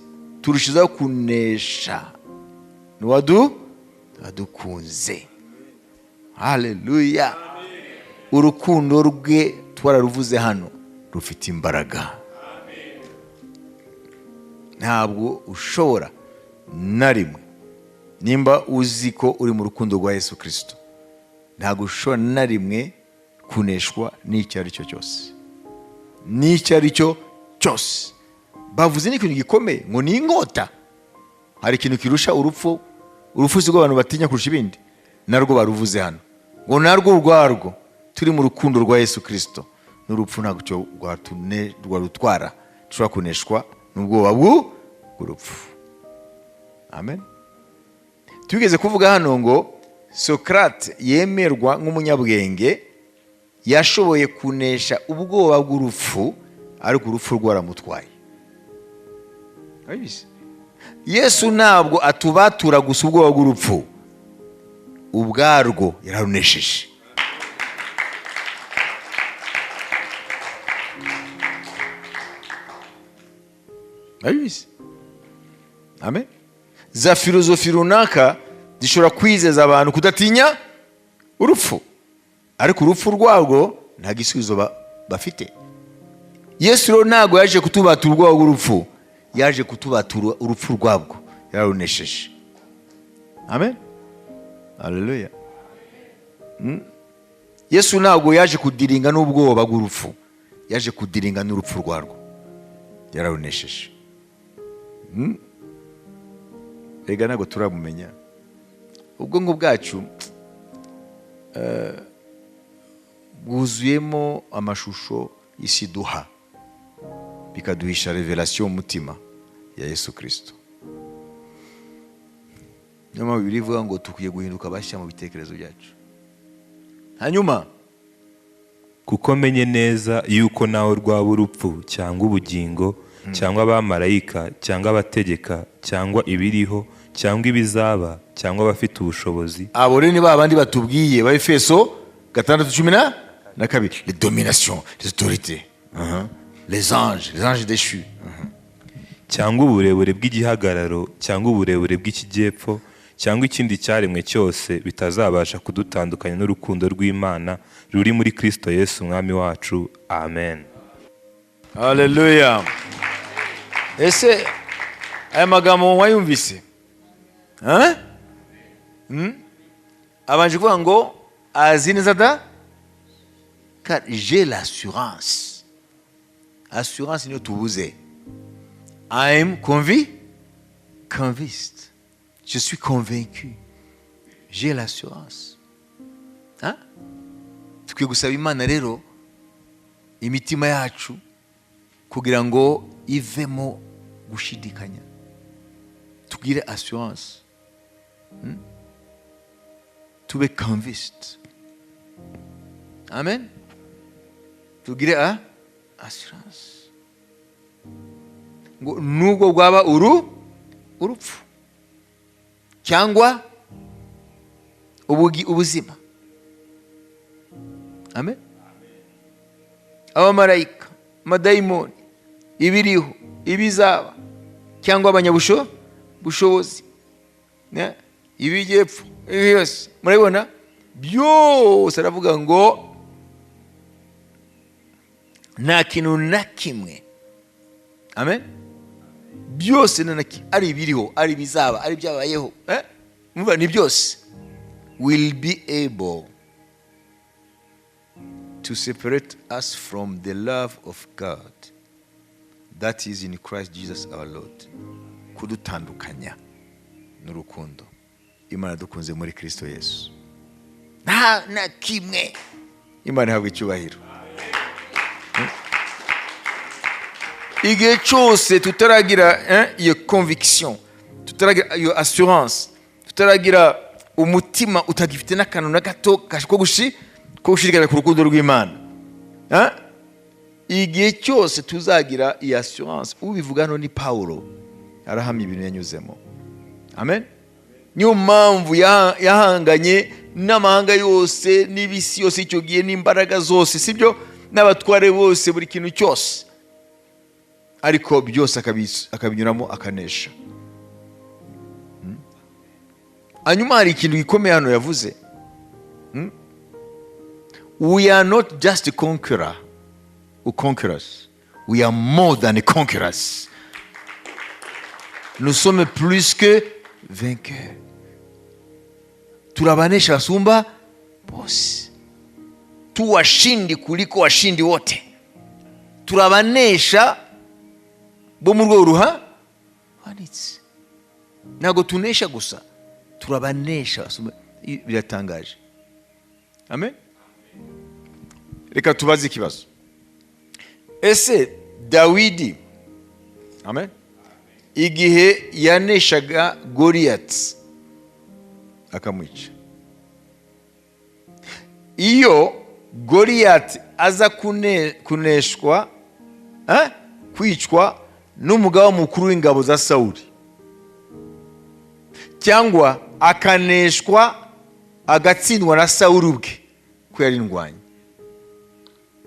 [SPEAKER 1] turushizaho kunesha n'uwadukunze. Haleluya! Urukundo rwe twararuvuze hano, rufite imbaraga. Ntabwo ushobora na rimwe, nimba uzi ko uri mu rukundo rwa Yesu Kirisito, ntabwo ushobora na rimwe kuneshwa n'icyo ari cyo cyose, n'icyo ari cyo cyose. Bavuze n'ikintu gikomeye ngo ni inkota. Hari ikintu kirusha urupfu? Urupfu si rwo abantu batinya kurusha ibindi? Narwo baruvuze hano ngo narwo urwarwo, turi mu rukundo rwa Yesu Kirisito, n'urupfu ntabwo cyo rwarutwara. Dushobora kuneshwa n'ubwoba bw'urupfu. Amen. Tugeze kuvuga hano ngo Socrate yemerwa nk'umunyabwenge, yashoboye kunesha ubwoba bw'urupfu, ariko urupfu rwaramutwaye. Urabizi? Yesu ntabwo atubatura gusa ubwoba bw'urupfu, ubwarwo yararunesheje. Urabizi? Amen. Za filozofi runaka zishobora kwizeza abantu kudatinya urupfu, ariko urupfu rwarwo nta gisubizo bafite. Yesu rero ntabwo yaje kutubatura ubwoba bw'urupfu, yaje kutubatura urupfu rwabwo, yararunesheje. Amen, haleluya. Yesu ntabwo yaje kudiringa n'ubwoba bw'urupfu, yaje kudiringa n'urupfu rwarwo, yararunesheje. Rega ntabwo turamumenya. Ubwonko bwacu bwuzuyemo amashusho isi duha, bikaduhisha révélation y'umutima ya Yesu Kirisito. Niyo mpamvu Bibiliya ivuga ngo dukwiye guhinduka bashya mu bitekerezo byacu. Hanyuma
[SPEAKER 2] Kuko menye neza yuko nawe rwaba urupfu cyangwa ubugingo cyangwa abamarayika cyangwa abategeka cyangwa ibiriho cyangwa ibizaba cyangwa abafite ubushobozi.
[SPEAKER 1] Abo rero ni ba bandi batubwiye ba Efeso 6:12: les dominations, les autorités, les anges, les anges déchus.
[SPEAKER 2] Cyangwa uburebure bw'igihagararo cyangwa uburebure bw'ikijyepfo cyangwa ikindi cyaremwe cyose bitazabasha kudutandukanya n'urukundo rw'Imana ruri muri Kristo Yesu Umwami wacu. Amen.
[SPEAKER 1] Haleluya! Ese aya magambo wayumvise? Hein? Abanje kuvuga ngo azi neza da car j'ai l'assurance. Assurance niyo tubuze. I am convinced, je suis convaincu, j'ai l'assurance. Hein? Tukwiye gusaba Imana rero imitima yacu kugira ngo ivemo gushidikanya, tugire assurance. Tube convinced, amen. Tugire a assurance ngo nubwo bwaba urupfu cyangwa ubuzima, amen, abamarayika, amadayimoni, ibiriho, ibizaba, cyangwa abanyabusho bushobozi, ne? Ibijyepfo, ibi byose murabibona byose, aravuga ngo nta kintu na kimwe, amen, byose na kimwe, ari ibiriho, ari ibizaba, ari ibyabayeho, eh? Mumva, ni byose will be able to separate us from the love of God that is in Christ Jesus our Lord, kudutandukanya n'urukundo Imana dukunze muri Kristo Yesu, nta na kimwe. Imana ihabwa icyubahiro. Igihe cyose tutaragira iyo conviction, tutaragira iyo assurance, tutaragira umutima utagifite n'akantu na gato ko gushidikanya ku rukundo rw'Imana, eh? Igihe cyose tuzagira iyi assurance, ubivuga hano ni Paulo, arahamya ibintu yanyuzemo, amen. Niyo mpamvu yahanganye n'amahanga yose n'ibisi yose icyo gihe, n'imbaraga zose, sibyo, n'abatware bose, buri kintu cyose, ariko byose akabinyuramo akanesha. Hanyuma hari ikintu gikomeye hano yavuze. We are not just conqueror or conquerors, we are more than conquerors. Nous sommes plus que vainqueurs, turabanesha basumba bose, tu washindi kuliko washindi wote, turabanesha bo mu rwego ruhanitse. Ntabwo tunesha gusa, turabanesha basumba. Biratangaje, amen. Reka tubaze ikibazo: ese Dawidi, amen, igihe yaneshaga Goriyati akamwica, iyo Goriyati aza kuneshwa, kwicwa n'umugaba mukuru w'ingabo za Sawuli, cyangwa akaneshwa agatsindwa na Sawuli ubwe ko yari indwanyi,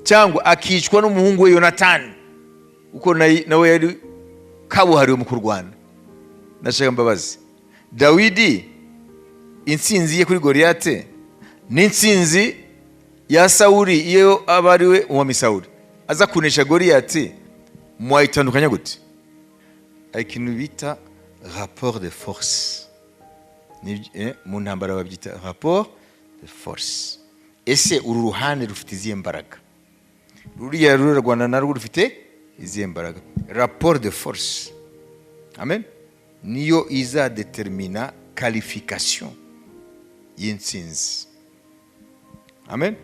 [SPEAKER 1] cyangwa akicwa n'umuhungu we Yonatani, kuko nawe yari kabuhariwe mu kurwana, ndashaka mbabazi, Dawidi intsinzi ye kuri Goriyate n'intsinzi ya Sawuli, iyo aba ari we umwami Sawuli aza kunesha Goriyati, mwayitandukanya gute? Hari ikintu bita rapport de force. Mu ntambara babyita rapport de force. Ese uru ruhande rufite izihe mbaraga? Ruriya rurarwana narwo rufite izihe mbaraga? Rapport de force, amen, niyo izadetermina qualification y'intsinzi, amen,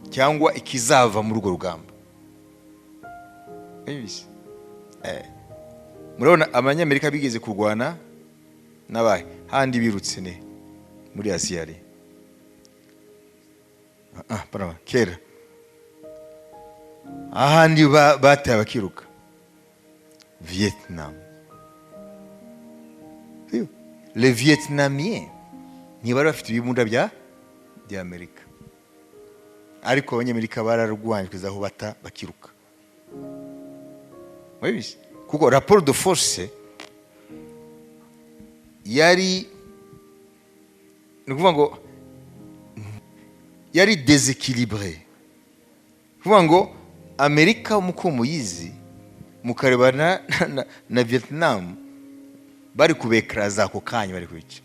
[SPEAKER 1] cyangwa ikizava muri urwo rugamba. Urabizi? Murabona Abanyamerika bigeze kurwana n'abahe handi birutse ne muri Aziya ari pardon, kera ahandi bataye bakiruka, Vietnam. Sio? Les Vietnamiens ntibari bafite ibibunda bya Amerika, ariko Abanyamerika bararwanye kugeza aho bata bakiruka. Murabizi, kuko rapport de force yari, ni ukuvuga ngo yari déséquilibré, kuvuga ngo Amerika muko muyizi, mukareba na Vietnam, bari kubekaraza ako kanya, bari kubica,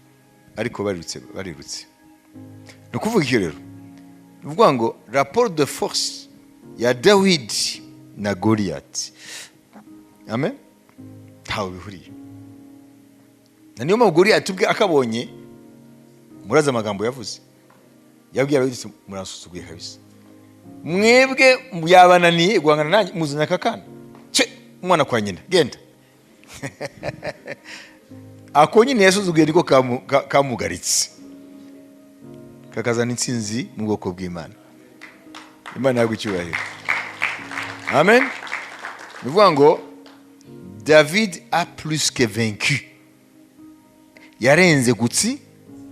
[SPEAKER 1] ariko barirutse, barirutse. Ni ukuvuga icyo rero, ni ukuvuga ngo rapport de force ya Dawidi na Goliyati, amen, ntawe bihuriye na niyo mpamvu Goliyati ubwe akabonye, murazi amagambo yavuze, yabwiye Dawidi ati: "Muransuzuguye kabisa mwebwe, yabananiye guhangana nanjye, muzanye aka kana ce umwana kwa nyina, genda." Ako nyine yasuzuguye niko kamugaritse, kakazana intsinzi mu bwoko bw'Imana. Imana yaguha icyubahiro. Amen. Ni ukuvuga ngo David a plus que vaincu, yarenze gutsi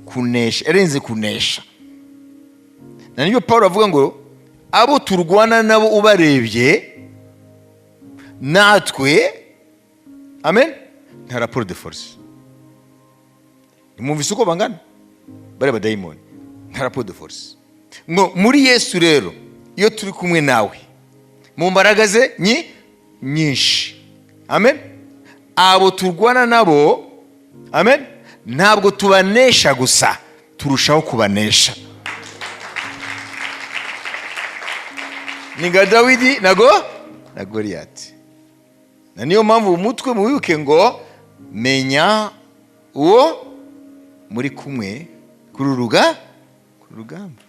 [SPEAKER 1] kunesha, yarenze kunesha. Na nibyo Paul avuga ngo abo turwana nabo ubarebye natwe, amen, nta rapport de force. Nimwumvise uko bangana bari abadayimoni, nta rapport de force. Ngo muri Yesu rero, iyo turi kumwe nawe mu mbaraga ze nyinshi, amen, abo turwana nabo, amen, ntabwo tubanesha gusa, turushaho kubanesha. Ni nka Dawidi na Goliyati. Na niyo mpamvu umutwe muwibuke ngo menya uwo muri kumwe kuri rugamba.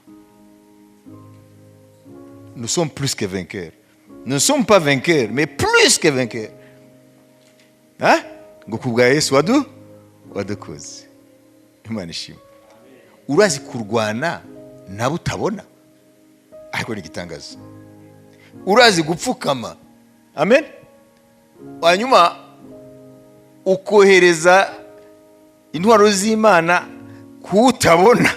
[SPEAKER 1] Nous sommes plus que vainqueurs. Nous ne sommes pas vainqueurs, mais plus que vainqueurs. Hein? Ngo ku bwa Yesu wadukoze. Imana ishimwe. Urazi kurwana nabo utabona, ariko ni igitangaza. Urazi gupfukama, amen, hanyuma ukohereza intwaro z'Imana kuwutabona,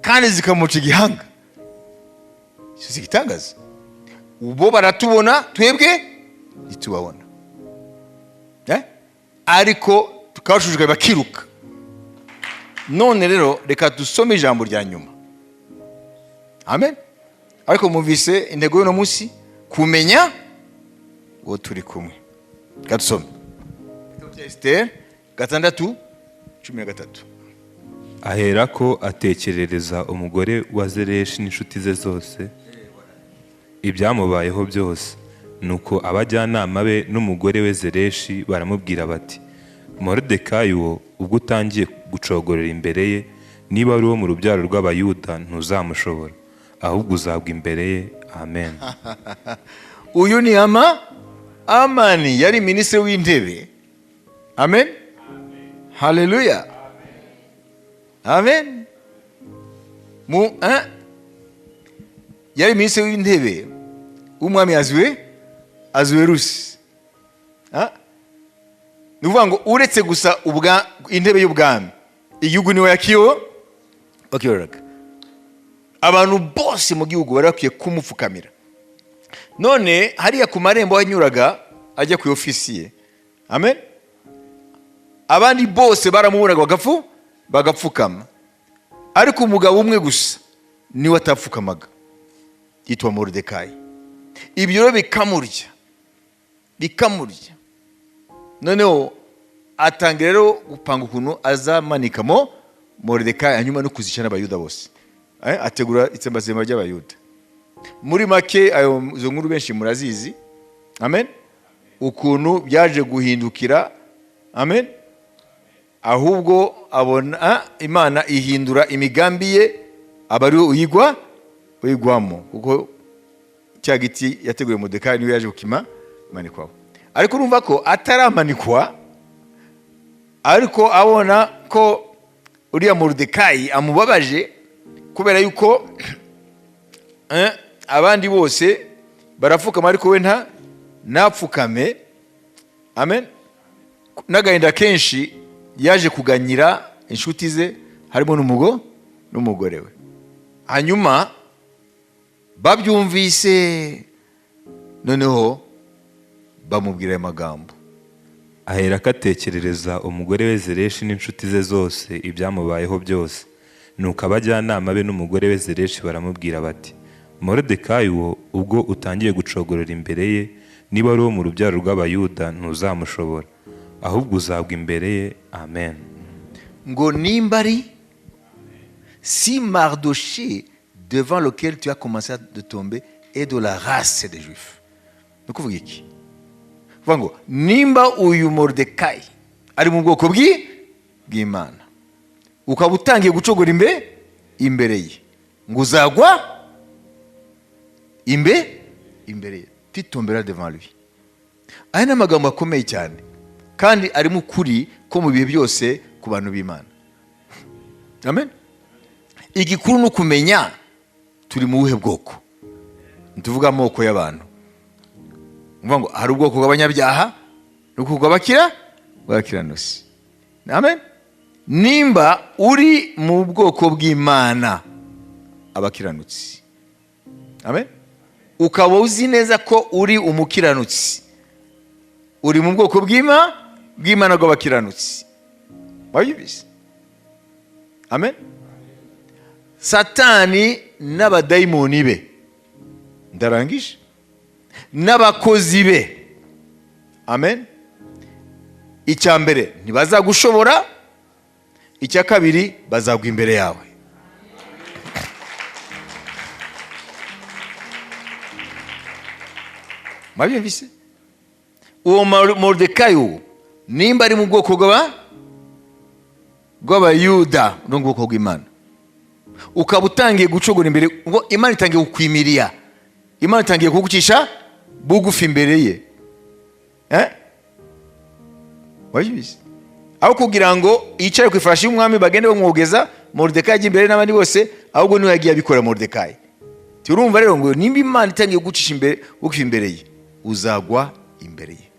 [SPEAKER 1] kandi zikamuca igihanga. Icyo si igitangaza? Bo baratubona, twebwe ntitubabona, Ariko tukabashushika bakiruka. None rero reka dusome ijambo rya nyuma. Amen. Ariko mwumvise intego y'uno munsi, kumenya uwo turi kumwe. Reka dusome igitabo cya Esiteri 6:13.
[SPEAKER 2] Aherako atekerereza umugore wa Zereshi n'inshuti ze zose ibyamubayeho byose. Nuko abajyanama be n'umugore we Zereshi baramubwira bati: Moridekayi uwo, ubwo utangiye gucogorera imbere ye, niba ari uwo mu rubyaro rw'Abayuda ntuzamushobora, ahubwo uzagwa imbere ye. Amen.
[SPEAKER 1] Uyu ni Amani, yari minisitiri w'intebe. Amen, haleluya, amen. Yari minisitiri w'intebe w'umwami Azuwerusi. Ni ukuvuga ngo uretse gusa intebe y'ubwami, igihugu niwe wakiyoboraga. Abantu bose mu gihugu bari bakwiye kumupfukamira. None hariya ku marembo yanyuraga ajya ku ofisi ye, amen, abandi bose baramubonaga bagapfukama, ariko umugabo umwe gusa niwe atapfukamaga, yitwa Moridekayi. Ibyo rero bikamurya, bikamurya. Noneho atangira rero gupanga ukuntu azamanikamo Moridekayi, hanyuma no kuzica n'Abayuda bose. Ategura itsembatsemba ry'Abayuda. Muri make, ayo izo nkuru benshi murazizi, amen, ukuntu byaje guhindukira, amen, ahubwo abona Imana ihindura imigambi ye, aba ari uyigwamo, kuko cya giti yateguye Moridekayi niwe yaje kukima manikwaho. Ariko urumva ko ataramanikwa, ariko abona ko uriya Moridekayi amubabaje, kubera yuko abandi bose barapfukama ariko we ntapfukame. Amen. N'agahinda kenshi yaje kuganyira inshuti ze, harimo n'umugore we. Hanyuma babyumvise, noneho bamubwira aya magambo.
[SPEAKER 2] Aherako atekerereza umugore we Zereshi n'inshuti ze zose ibyamubayeho byose. Nuko abajyanama be n'umugore we Zereshi baramubwira bati: Moridekayi uwo, ubwo utangiye gucogorera imbere ye, niba ari uwo mu rubyaro rw'Abayuda ntuzamushobora, ahubwo uzagwa imbere ye. Amen.
[SPEAKER 1] Ngo nimba ari si Mardoché devant lequel tu as commencé de tomber est de la race des Juifs. Ni ukuvuga iki? Kuvuga ngo nimba uyu Moridekayi ari mu bwoko bw'Imana, ukaba utangiye gucogora imbere ye, ngo uzagwa imbere ye, tu tomberas devant lui. Aya ni amagambo akomeye cyane. Kandi arimo ukuri ko mu bihe byose ku bantu b'Imana. Amen. Igikuru ni ukumenya turi mu buhe bwoko. Tuvuga amoko y'abantu, ngo hari ubwoko bw'abanyabyaha n'ubwoko bw'abakiranutsi. Amen. Nimba uri mu bwoko bw'Imana abakiranutsi, amen, ukaba uzi neza ko uri umukiranutsi, uri mu bwoko bw'Imana bw'abakiranutsi, wabyumvise? Amen. Satani n'abadayimoni be, ndarangije, n'abakozi be, amen, icya mbere ntibazagushobora, icya kabiri bazagwa imbere yawe. Mwabyumvise? Uwo Moridekayi uwo nimba ari mu bwoko bw'Abayuda no mu bwoko bw'Imana, ukaba utangiye gucogora imbere, ngo Imana itangiye kukwimiriya, Imana itangiye kugucisha bugufi imbere ye. Wabyumvise? Aho kugira ngo yicare ku ifarashi y'umwami bagende bamwogeza, Moridekayi ajya imbere n'abandi bose, ahubwo niwe yagiye abikora Moridekayi. Turumva rero ngo nimba Imana itangiye kugucisha bugufi imbere ye, uzagwa imbere ye.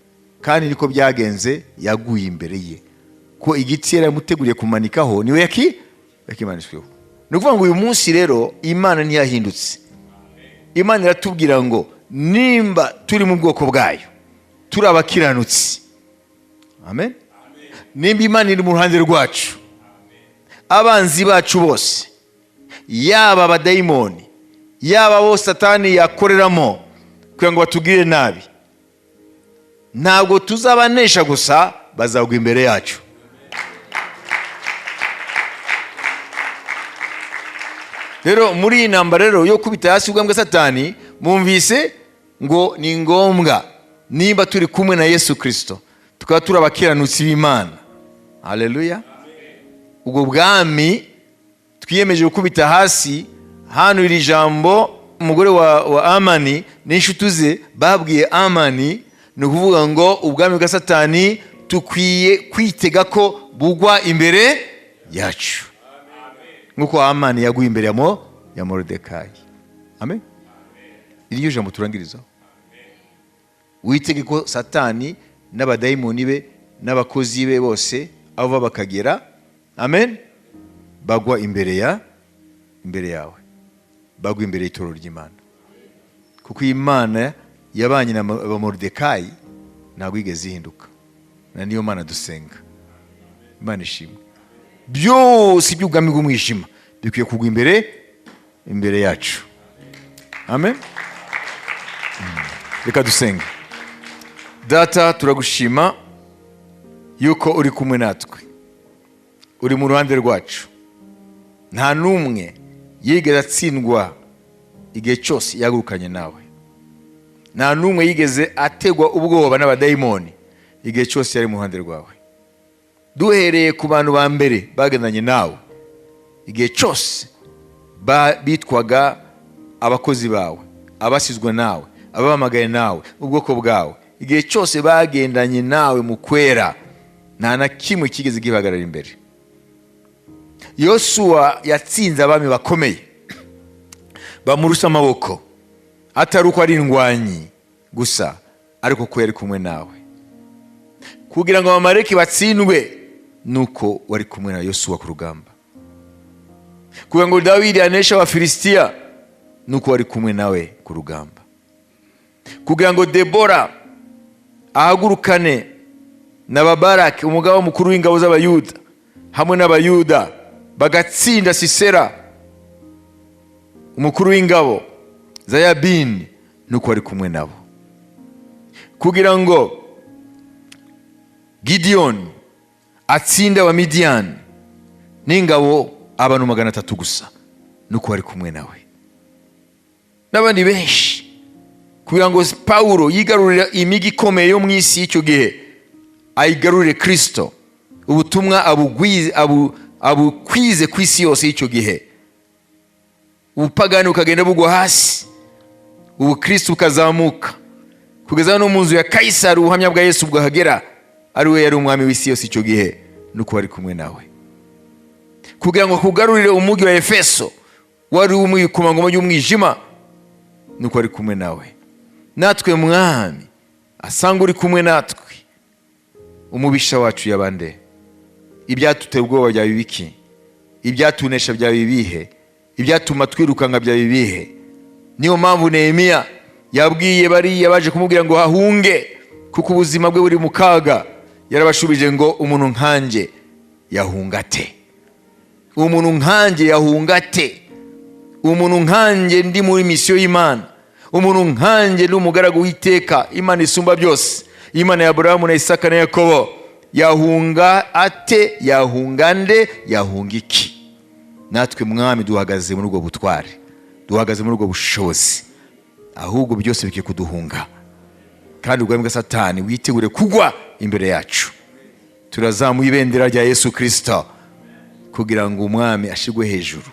[SPEAKER 1] Kandi niko byagenze, yaguye imbere ye, ko igiti yari yamuteguriye kumanikaho niwe yakimanitsweho. Ni ukuvuga ngo uyu munsi rero Imana ntiyahindutse. Imana iratubwira ngo nimba turi mu bwoko bwayo, turi abakiranutsi, amen, nimba Imana iri mu ruhande rwacu, abanzi bacu bose, yaba abadayimoni, yaba abo Satani yakoreramo kugira ngo batugirire nabi, ntabwo tuzabanesha gusa, bazagwa imbere yacu. Rero muri iyi ntambara rero yo kubita hasi ubwami bwa Satani, mwumvise ngo ni ngombwa nimba turi kumwe na Yesu Kristo, tukaba turi abakiranutsi b'Imana, haleluya, ubwo bwami twiyemeje gukubita hasi. Hano iri jambo umugore wa Amani n'inshuti ze babwiye Amani, ni ukuvuga ngo ubwami bwa Satani tukwiye kwitega ko bugwa imbere yacu, nk'uko Amani yaguye imbere ya Moridekayi. Amen. Iryo jambo turangirizaho, witege ko Satani n'abadayimoni be n'abakozi be bose aho bava bakagera, amen, bagwa imbere yawe, bagwa imbere y'itorero ry'Imana. Kuko Imana yabanye na Moridekayi ntabwo yigeze ihinduka, na niyo Mana dusenga. Imana ishimwe. Byose iby'ubwami bw'umwijima bikwiye kugwa imbere yacu. Amen. Reka dusenge. Data, turagushima yuko uri kumwe natwe, uri mu ruhande rwacu. Nta n'umwe yigeze atsindwa igihe cyose yagurukanye nawe, nta n'umwe yigeze ategwa ubwoba n'abadayimoni igihe cyose yari mu ruhande rwawe. Duhereye ku bantu ba mbere bagendanye nawe igihe cyose bitwaga abakozi bawe, abasizwe nawe, abahamagaye nawe, ubwoko bwawe, igihe cyose bagendanye nawe mu kwera, nta na kimwe kigeze gihagarara imbere. Yosuwa yatsinze abami bakomeye bamurusha amaboko, atari uko ari indwanyi gusa, ariko ko yari kumwe nawe. Kugira ngo Abamaleki batsindwe, nuko wari kumwe na Yosuwa ku rugamba. Kugira ngo Dawidi aneshe Abafilisitiya, nuko wari kumwe nawe ku rugamba. Kugira ngo Debora ahagurukane na Babaraki, umugaba mukuru w'ingabo z'Abayuda, hamwe n'Abayuda bagatsinda Sisera, umukuru w'ingabo za Yabini, nuko wari kumwe nabo. Kugira ngo Gideon atsinde Abamidiyani n'ingabo abantu 300 gusa, nuko wari kumwe nawe n'abandi benshi. Kugira ngo Paulo yigarurire imigi ikomeye yo mu isi y'icyo gihe, ayigarurire Kristo, ubutumwa abukwize ku isi yose y'icyo gihe, ubupagani bukagenda bugwa hasi, ubukristo bukazamuka kugeza no mu nzu ya Kaisari, ubuhamya bwa Yesu bwahagera, Ari we yari umwami w'isi yose icyo gihe, nuko bari kumwe nawe kugira ngo akugarurire umujyi wa Efeso wari umwikomangoma y'umwijima, nuko ari kumwe nawe. Natwe Mwami, asanga uri kumwe natwe, umubisha wacu yabande? Ibyatutera ubwoba byaba ibiki? Ibyatunesha byaba ibihe? Ibyatuma twirukanka byaba ibihe? Niyo mpamvu Nehemiya yabwiye bariya baje kumubwira ngo hahunge kuko ubuzima bwe buri mu kaga, yarabashubije ngo: "Umuntu nkanjye yahunga ate? Umuntu nkanjye yahunga ate? Umuntu nkanjye ndi muri misiyo y'Imana, umuntu nkanjye ndi umugaragu w'Iteka Imana isumba byose, Imana ya Aburahamu na Isaka na Yakobo, yahunga ate? Yahunga nde? Yahunga iki?" Natwe Mwami, duhagaze muri ubwo butware, duhagaze muri ubwo bushobozi, ahubwo byose bikwiye kuduhunga, kandi ubwami bwa Satani witegure kugwa imbere yacu. Turazamuye ibendera rya Yesu Kirisito kugira ngo Umwami ashirwe hejuru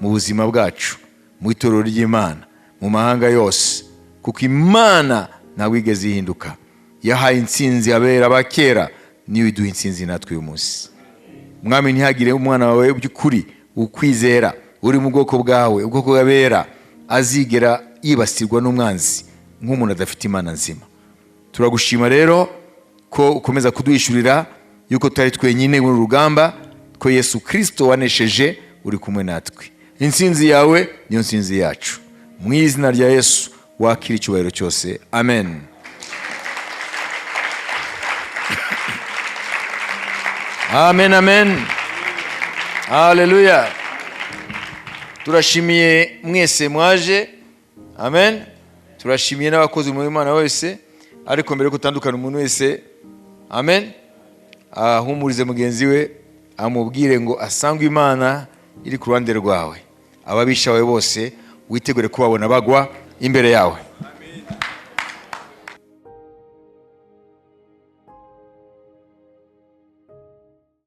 [SPEAKER 1] mu buzima bwacu, mu itorero ry'Imana, mu mahanga yose, kuko Imana ntabwo igeze ihinduka. Yahaye intsinzi abera ba kera, niyo iduha intsinzi natwe uyu munsi. Mwami, ntihagire umwana wawe by'ukuri ukwizera uri mu bwoko bwawe, ubwoko bw'abera, azigera yibasirwa n'umwanzi nk'umuntu adafite Imana nzima. Turagushima rero ko ukomeza kuduhishurira yuko tutari twenyine muri uru rugamba, ko Yesu Kirisito wanesheje uri kumwe natwe. Intsinzi yawe niyo ntsinzi yacu. Mu izina rya Yesu, wakira icyubahiro cyose. Amen, amen, amen. Haleluya! Turashimiye mwese mwaje. Amen. Turashimiye n'abakozi mu Imana wese. Ariko mbere yo gutandukana, umuntu wese, amen, ahumurize mugenzi we, amubwire ngo asangwe Imana iri ku ruhande rwawe, ababisha bawe bose witegure kubabona bagwa imbere yawe.